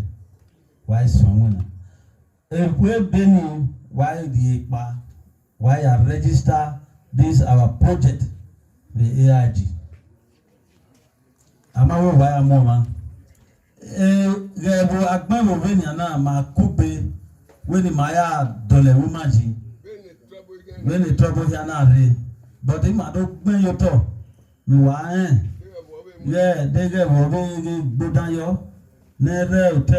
wa i suẹn winna. Ekhue ebe ni, wa i rhie kpa, wa ya register this our project vbe A I G. A ma wẹ wa ya mu ọmwa. Eh, ghẹ vbe agbọn vbe nian na, ma kugbe wẹ ne ima ya dọlọ ẹvbo ima yi, vbene trouble hia na rre, but ima do gbẹn ye otọ ne uwa rẹn, ghẹ deghẹ vbe ọ vbe ghi gbodan yọ ne ẹ rre otọ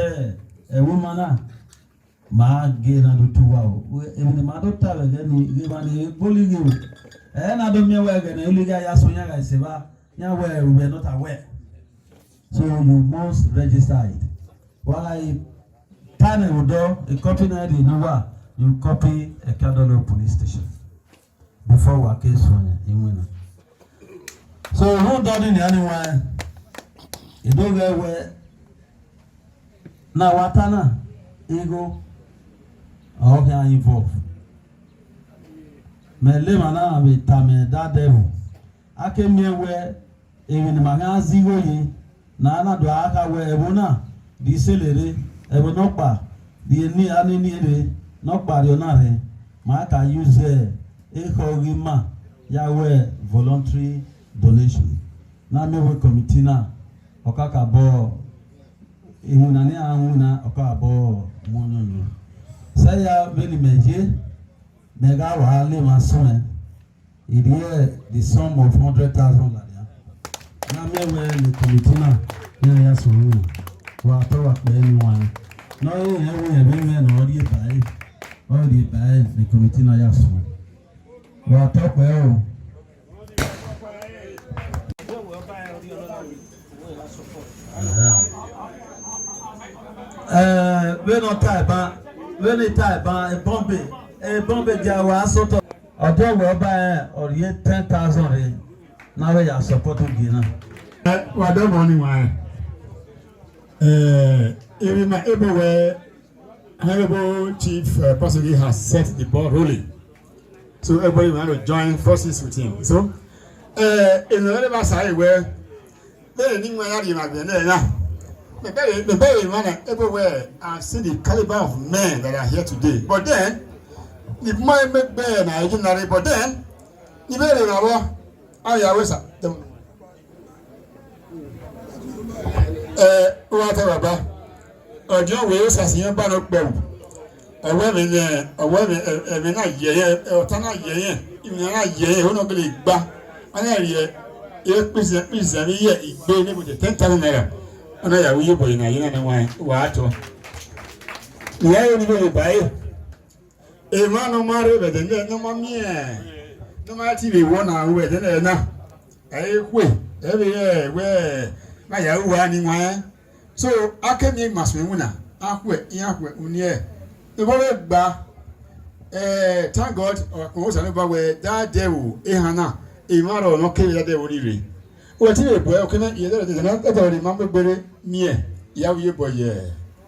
ẹvbo ima na. Ma ghe na do tu uwa o. Emwi ne ma do ta vbe ẹghẹ ni, ghe emwa ni gboli ghe o. Ẹ na do miẹn wẹ ẹghẹ ne ilighi a ya sẹ iran gha sẹ evba, iran wẹ, we were not aware. So you must register it. Wa gha ta nẹ vbe odọ, e copy na rhie ne uwa, you copy Ẹkiadọlọ police station before wa ke suẹn iwinna. So rhunmwuda ọnii nian ni wan, I do ghẹ wẹ ne a wa ta na, igho ọ khian involve. Mẹ le emwa na vbe tama ẹdẹ ẹvbo, a ke miẹn wẹ emwi ne ima khian zẹ igho ye, ne a na do a kha wẹ ẹvbo na rhie isele rre, ẹvbo nọkpa rhie eni anini rre, nọkpa rhie ọna rre, ma ka use ekhọe ghi ma ya wẹ voluntary donation. Ne a miẹn wẹ committee na, ọ ka ka bọ, iwinna ne iran winna, ọ ka bọ mu ọyọnyọn. Sẹ ya vbene imẹ ye, mẹ gha wa le emwa suẹn, I rhie the sum of hundred thousand ladian. Ne a miẹn wẹ ne committee na, iran ya suẹn winna. Wa tọ wa kpẹ ni wan. Ne ọ rẹn wẹ irẹn vbe mwẹ ne ọ rhie ba ẹre, ọ rhie ba ẹre ne committee na ya suẹn. Wa tọ kpẹ o. Eh, vbene ọ ta ẹban, vbene I ta ẹban, ebọnbe, ebọnbe dia wa sotọ. Ọdọ wẹ ọba rẹn, ọ rhie ten thousand rre, ne a vbe ya support ugie na. Eh, wa dọmọ ni wan. Eh, emwi ma ebo wẹ Honorable Chief, uh, Pastor has set the ball rolling. So everybody want to join forces with him. So, uh, in the other side where they didn't want to be there now. The very, the very man everywhere, I see the caliber of men that are here today. But then, the more make bear na ordinary, but then, the very rubber, I always, ẹ, u gha ta baba, ọdiọn wẹ Osasin yẹn ba nọ kpẹvbo. Ọ wẹ ẹmwẹ ne, ọ wẹ ẹmwẹ, ẹmwẹ na yẹ ẹyẹn, ọta na yẹ ẹyẹn, imẹ na yẹ ẹyẹn, ẹvbo nọ gele gba. Ọ na rhie ekpisi, ekpisi vbe ye igbe ne vbe ten thousand naira. Ọ na ya ru iyobọ na ye na ne wa, wa tọ. Iran yo ni vbe ba ẹre. Emwa ne ọ ma rre vbe ẹdẹnẹrẹ ne ọ ma miẹn, ne ọ ma ti vbe wọ na ru vbe ẹdẹnẹrẹ na, ẹ i re ekhue, ẹ vbe re wẹ na ya ru uwa ni wan. So, a ke miẹn ima suẹn iwinna, a khuẹ, iran khuẹ, uniẹn. Evbọ vbe gba, eh, thank God, ọ wa kpọnmwẹ Osanobua wẹ, da dẹ vbo ehan na, emwa rrọọ ne ọ kere da dẹ vbo ni rre. Wẹ te vbe bu ẹre, okena, iye dẹrẹ dede na, ẹdẹ ọre ma mu egbe rre miẹn, ya vbe iyobọ ye,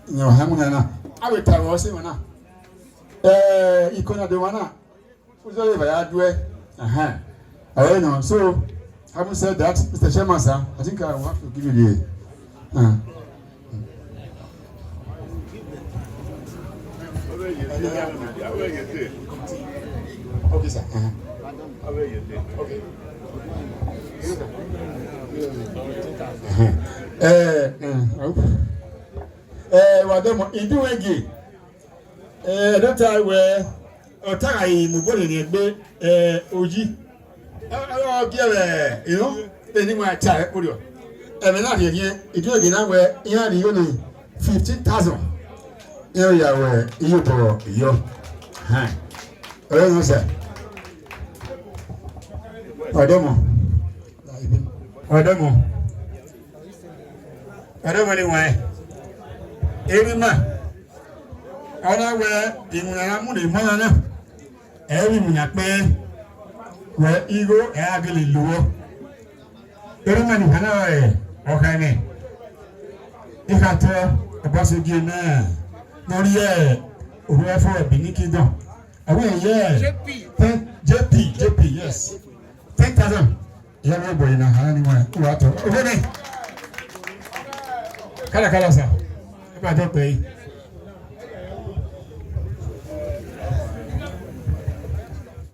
ne ọ họn ẹmwẹ na na. A vbe ta vbe ọse emwa na. Eh, ikona de wana. Uzọre va ya duẹ. Ahan. All right now. So, having said that, Mister Chairman, sir, I think I will have to give you the, uh, okay, sir. Uh-huh. Okay. Uh-huh. Eh, eh, oh. Eh, wa demo, iduwege. Eh, ẹdọta wẹ, ọta gha yi mu obọ rhiẹnrhiẹn egbe, eh, oyi. Ọ, ọ, ọ gie vbe, you know, vbene wa ta ẹre kpurriọ. Ẹmwẹ na rhiẹnrhiẹn, iduwege na wẹ, iran rhie igho ne fifteen thousand. Iran ya wẹ, iyobọ iyọ. Ahan. Ọre nọ sẹ. Ọdẹmọ. Ọdẹmọ. Ọdẹmọ ni wan. Erima. Ọ na wẹ iwinna na mu ne emọ na na, ẹ i re iwinna kpẹẹ, wẹ igho ẹ i gha gele lowọ. Erima ni hana ọre ọkhan nẹ, I kha tọ Obasogie na, ne ọ rhie orhu ẹre fo Benin Kingdom. Avbe yẹ J P, J P, yes. Ten thousand. Iran vbe obọ na hana ni wan, u wa tọ. Ovbe nẹ. Kala kala sa. Ẹ ba dọ kpẹ yi.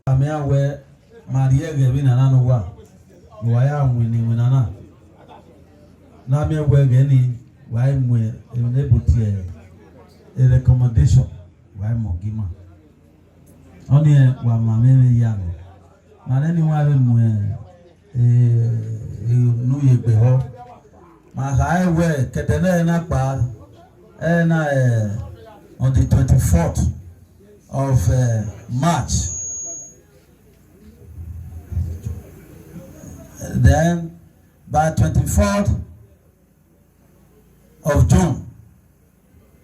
A miẹn wẹ ma rhie ẹghẹ vbe nana ne uwa, ne uwa ya winna iwinna na. Ne a miẹn wẹ ẹghẹ ni, wa i mu emwi ne bu tie recommendation, wa i mu gi ima. Ọnii wa ma mwẹ vbe ya nọ. Ma nẹ ne wa vbe mu, eh, eh, unu ye egbe họ. Ma kha ẹe wẹ, kẹdẹ nẹ na kpa, ẹre na, eh, on the twenty-fourth of, eh, March. Then, by twenty-fourth of June,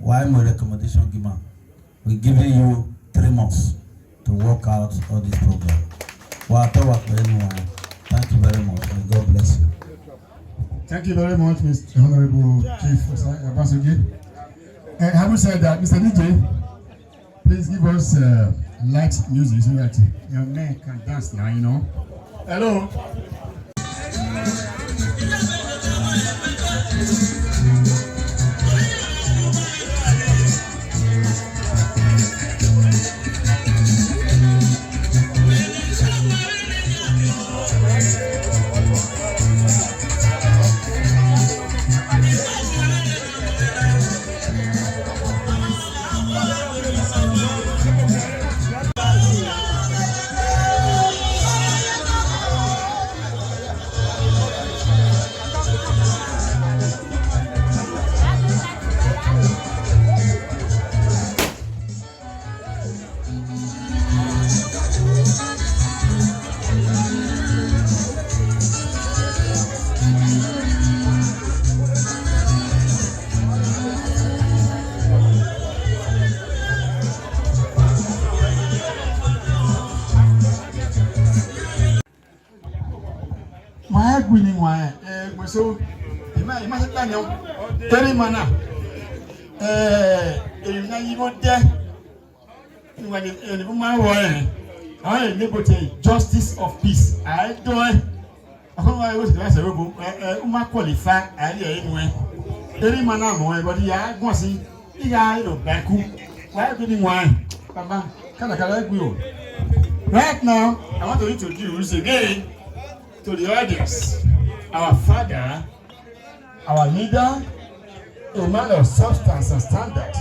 wa i mu recommendation gi ima. We giving you three months to work out all this problem. Wa tọ wa kpẹ ni wan. Thank you very much and God bless you. Thank you very much, Mister Honorable Chief Osa-, Obasogie. Eh, having said that, Mister D J, please give us, uh, light music so that your men can dance now, you know. Hello. Ma gu ni wan, eh, gbe so, ima, ima se ta ni o. Erima na, eh, emwi na yi vbe odẹ. Ni wa ni, eh, ni ma wọ, eh, a ne bo te justice of peace. A do, eh. Ọkhọ wa we se wa se robo, eh, eh, u ma qualify, a ye enu, eh. Erima na mọ, eh, but ya guan si. Iran iro baku. Why do you want? Baba, kala kala egbe o. Right now, I want to introduce again to the audience our father, our leader, a man of substance and standard,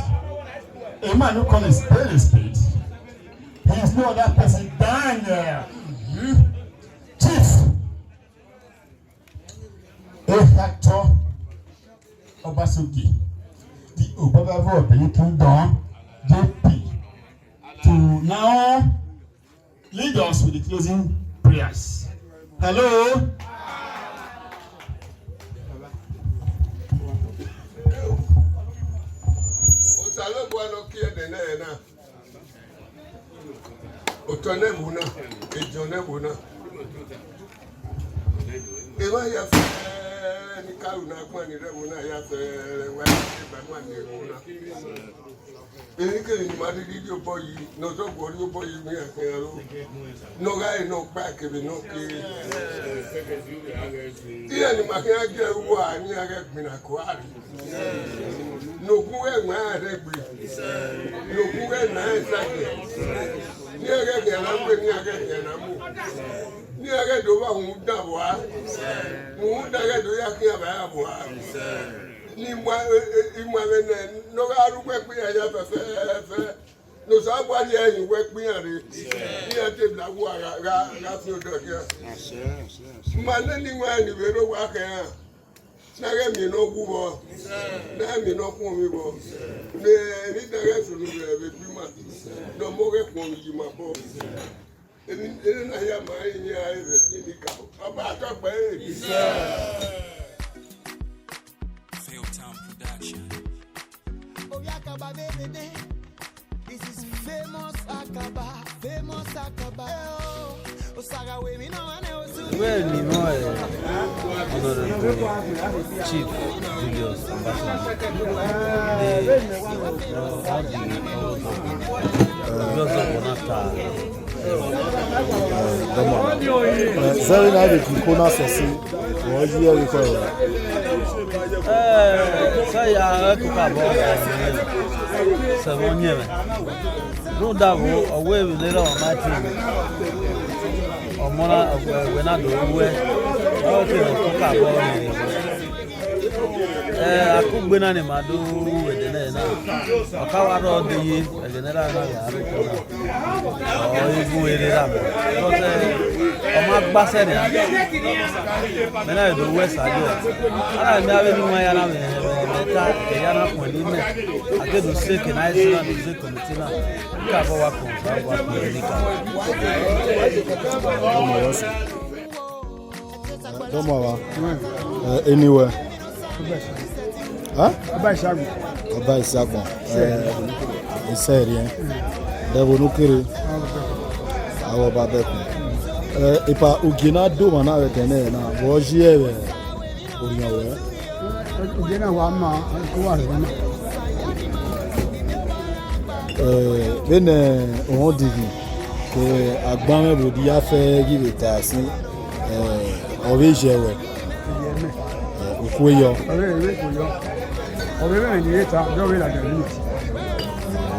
a man who call a spade a spade. He is no other person than, uh, Chief Ehator Obasogie, the Obaba of Benin Kingdom, J P, to now lead us with the closing prayers. Hello? Osanobua ne ọ kie ẹdẹ nẹ na. Otọ ne ẹvbo na, ediọn ne ẹvbo na. Emwa hia fẹẹrẹ. Ẹni ka ru ne a guan ni rre ẹvbo na ya fẹẹrẹ, wa ya te ba guan ni rre ẹvbo na. Emwi kemwi ne ima rhirhi rhie obọ yi, ne ọzọguọ rhie obọ yi, ne iran khian ro, ne ọ gha re ne ọ gba kevbe ne ọ kere. Iran ni ma khian gie uwa, ne iran ghẹ gbinna ko a rre. Ne okun ghẹ wan iran rhẹgbe, ne okun ghẹ na iran sake, ne iran ghẹ khian na mu, ne iran ghẹ khian na mu. Ne iran ghẹ do vba uhunmwu dan vbe ua, uhunmwu dan ghẹ do ya khian vbe ua. Ne ima, e, e, ima vbe nẹ ne ọ gha rre uwu ẹkpo iran ya fẹfẹfẹ, ne Osanobua rhie ẹre hin uwu ẹkpo iran rre, ne iran te la uwa gha, gha, gha fian odọ khian. Ma nene iwinna ni vbe rre owa khian, ne a ghẹ miẹn ne ọ wu vbọ, ne a miẹn ne ọ khuọnmwi vbọ, ne emwi dan ghẹ sunu vbe, vbe egbe ima, ne ọmọ ghẹ khuọnmwi ye ima obọ. Emwi, emwi na hia ma rinmwian ẹre vbe ẹtin ni ka, ọ ba tọ gbe ẹre. Fail Town Production. Ovbi Akaba vbe dede. This is famous Akaba, famous Akaba. Eh, oh, Osaga we mi no wane osu. Well, you know, eh, Honorable Chief Julius Obasanjo, the, uh, how do you call it? Just open up. Zẹvbe na vbe gu iko na sẹtin, ọ yi ẹre fẹẹrẹ. Ẹ, sẹ ya, ẹ koko abọ, sẹ vbe ọyẹnmwẹ. Rhunmwuda vbo, ọ wẹ emwi ne erha ọmwa tie mwẹ. Ọmọ na, wẹ, wẹ na do ru ẹe, ọ te rhie koko abọ rẹn. Ẹ, akugbe na ni ma do ru vbe ẹdẹ nẹ na, ọ ka wa rrọọ de ye, ẹghẹ ne erha na gha rre oko na. Ọ i gun erha mẹ. But, eh, ọ ma gba sẹ nian. Mẹ na do wẹ sa yọ. Ana mẹ avbe ni wan ya na mẹ, mẹ, mẹ ta, mẹ ya na khuẹn ni mẹ. A ke do se ke na esi na do se committee na. Ka bọ wa kọn, ka bọ wa kọn ni ka. Ọmọ yọ sẹ. Dọmọ wa. Eh, eniwẹ. Huh? Ọba Isagbọn. Ọba Isagbọn. Eh, isẹrriẹ. Dẹvbo ne u kere. Avbe ọba bẹkun. Eh, epa ugie na do mwa na vbe ẹdẹ nẹ na, vbe ọ yi ẹre orhiọn ruẹ? Ugie na wa ma, ọ wa rhie na. Eh, vbene ọmọ dighi, ke agbanmwẹ vbe odẹ ya fẹ ghi vbe ta sin, eh, ọ vbe yẹ ruẹ. Iyẹn mẹ. Eh, ukhu yọ. Ọ vbe, ọ vbe ukhu yọ. Ọ vbe mwẹ ne I re ta, ọ vbe ladian ni.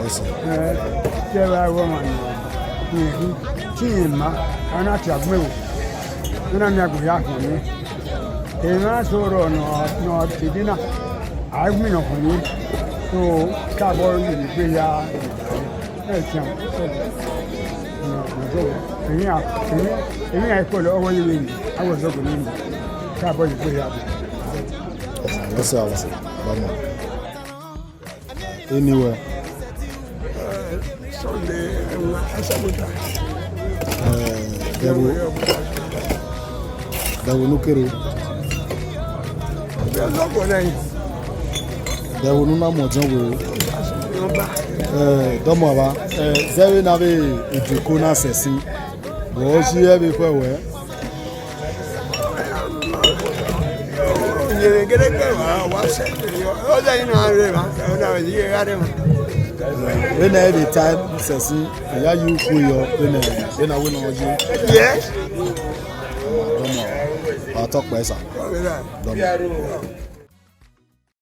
Ọ sẹ. Eh, te ẹvbo ẹvbo ọmwa ni, ni, te irẹn ma, a na tie agbọn ẹvbo. Ne a na miẹn agbọn ya khin ni. Emwa so rrọọ nọ, nọ te dina, a i gbinna ọkhuẹn ni. So, ka bọ ru egbe ya, ẹ tian. Emwi iran, emwi, emwi iran i kpolo, ọghe ọyẹnmwẹ ni, a wẹ zọgọ ni, ka bọ ru egbe ya. Ọ sẹ, ọ sẹ, vamos. Eniwẹ. Eh, Sunday, ẹwa, Asabota. Eh, dẹvbo, dẹvbo ne u kere. Dẹvbo ne u na mu ọdiọn wẹẹ. Eh, dọmọ ava. Eh, zẹvbe na vbe iko na sẹtin. Vbe ọ yi ẹre vbe ekhọe ruẹ? Yevbe gẹdẹgbẹ wa, wa sẹ, ọ da ina rre ma, ọ da wẹ ye gha rre ma. Vbene ẹ vbe ta sẹtin, ọ ya ye ukhu yọ, vbene, vbene a wẹ ne ọ ye. Yes. Dọmọ, ọ tọ kpẹ sa. Ọ vbe ra. Dọmọ.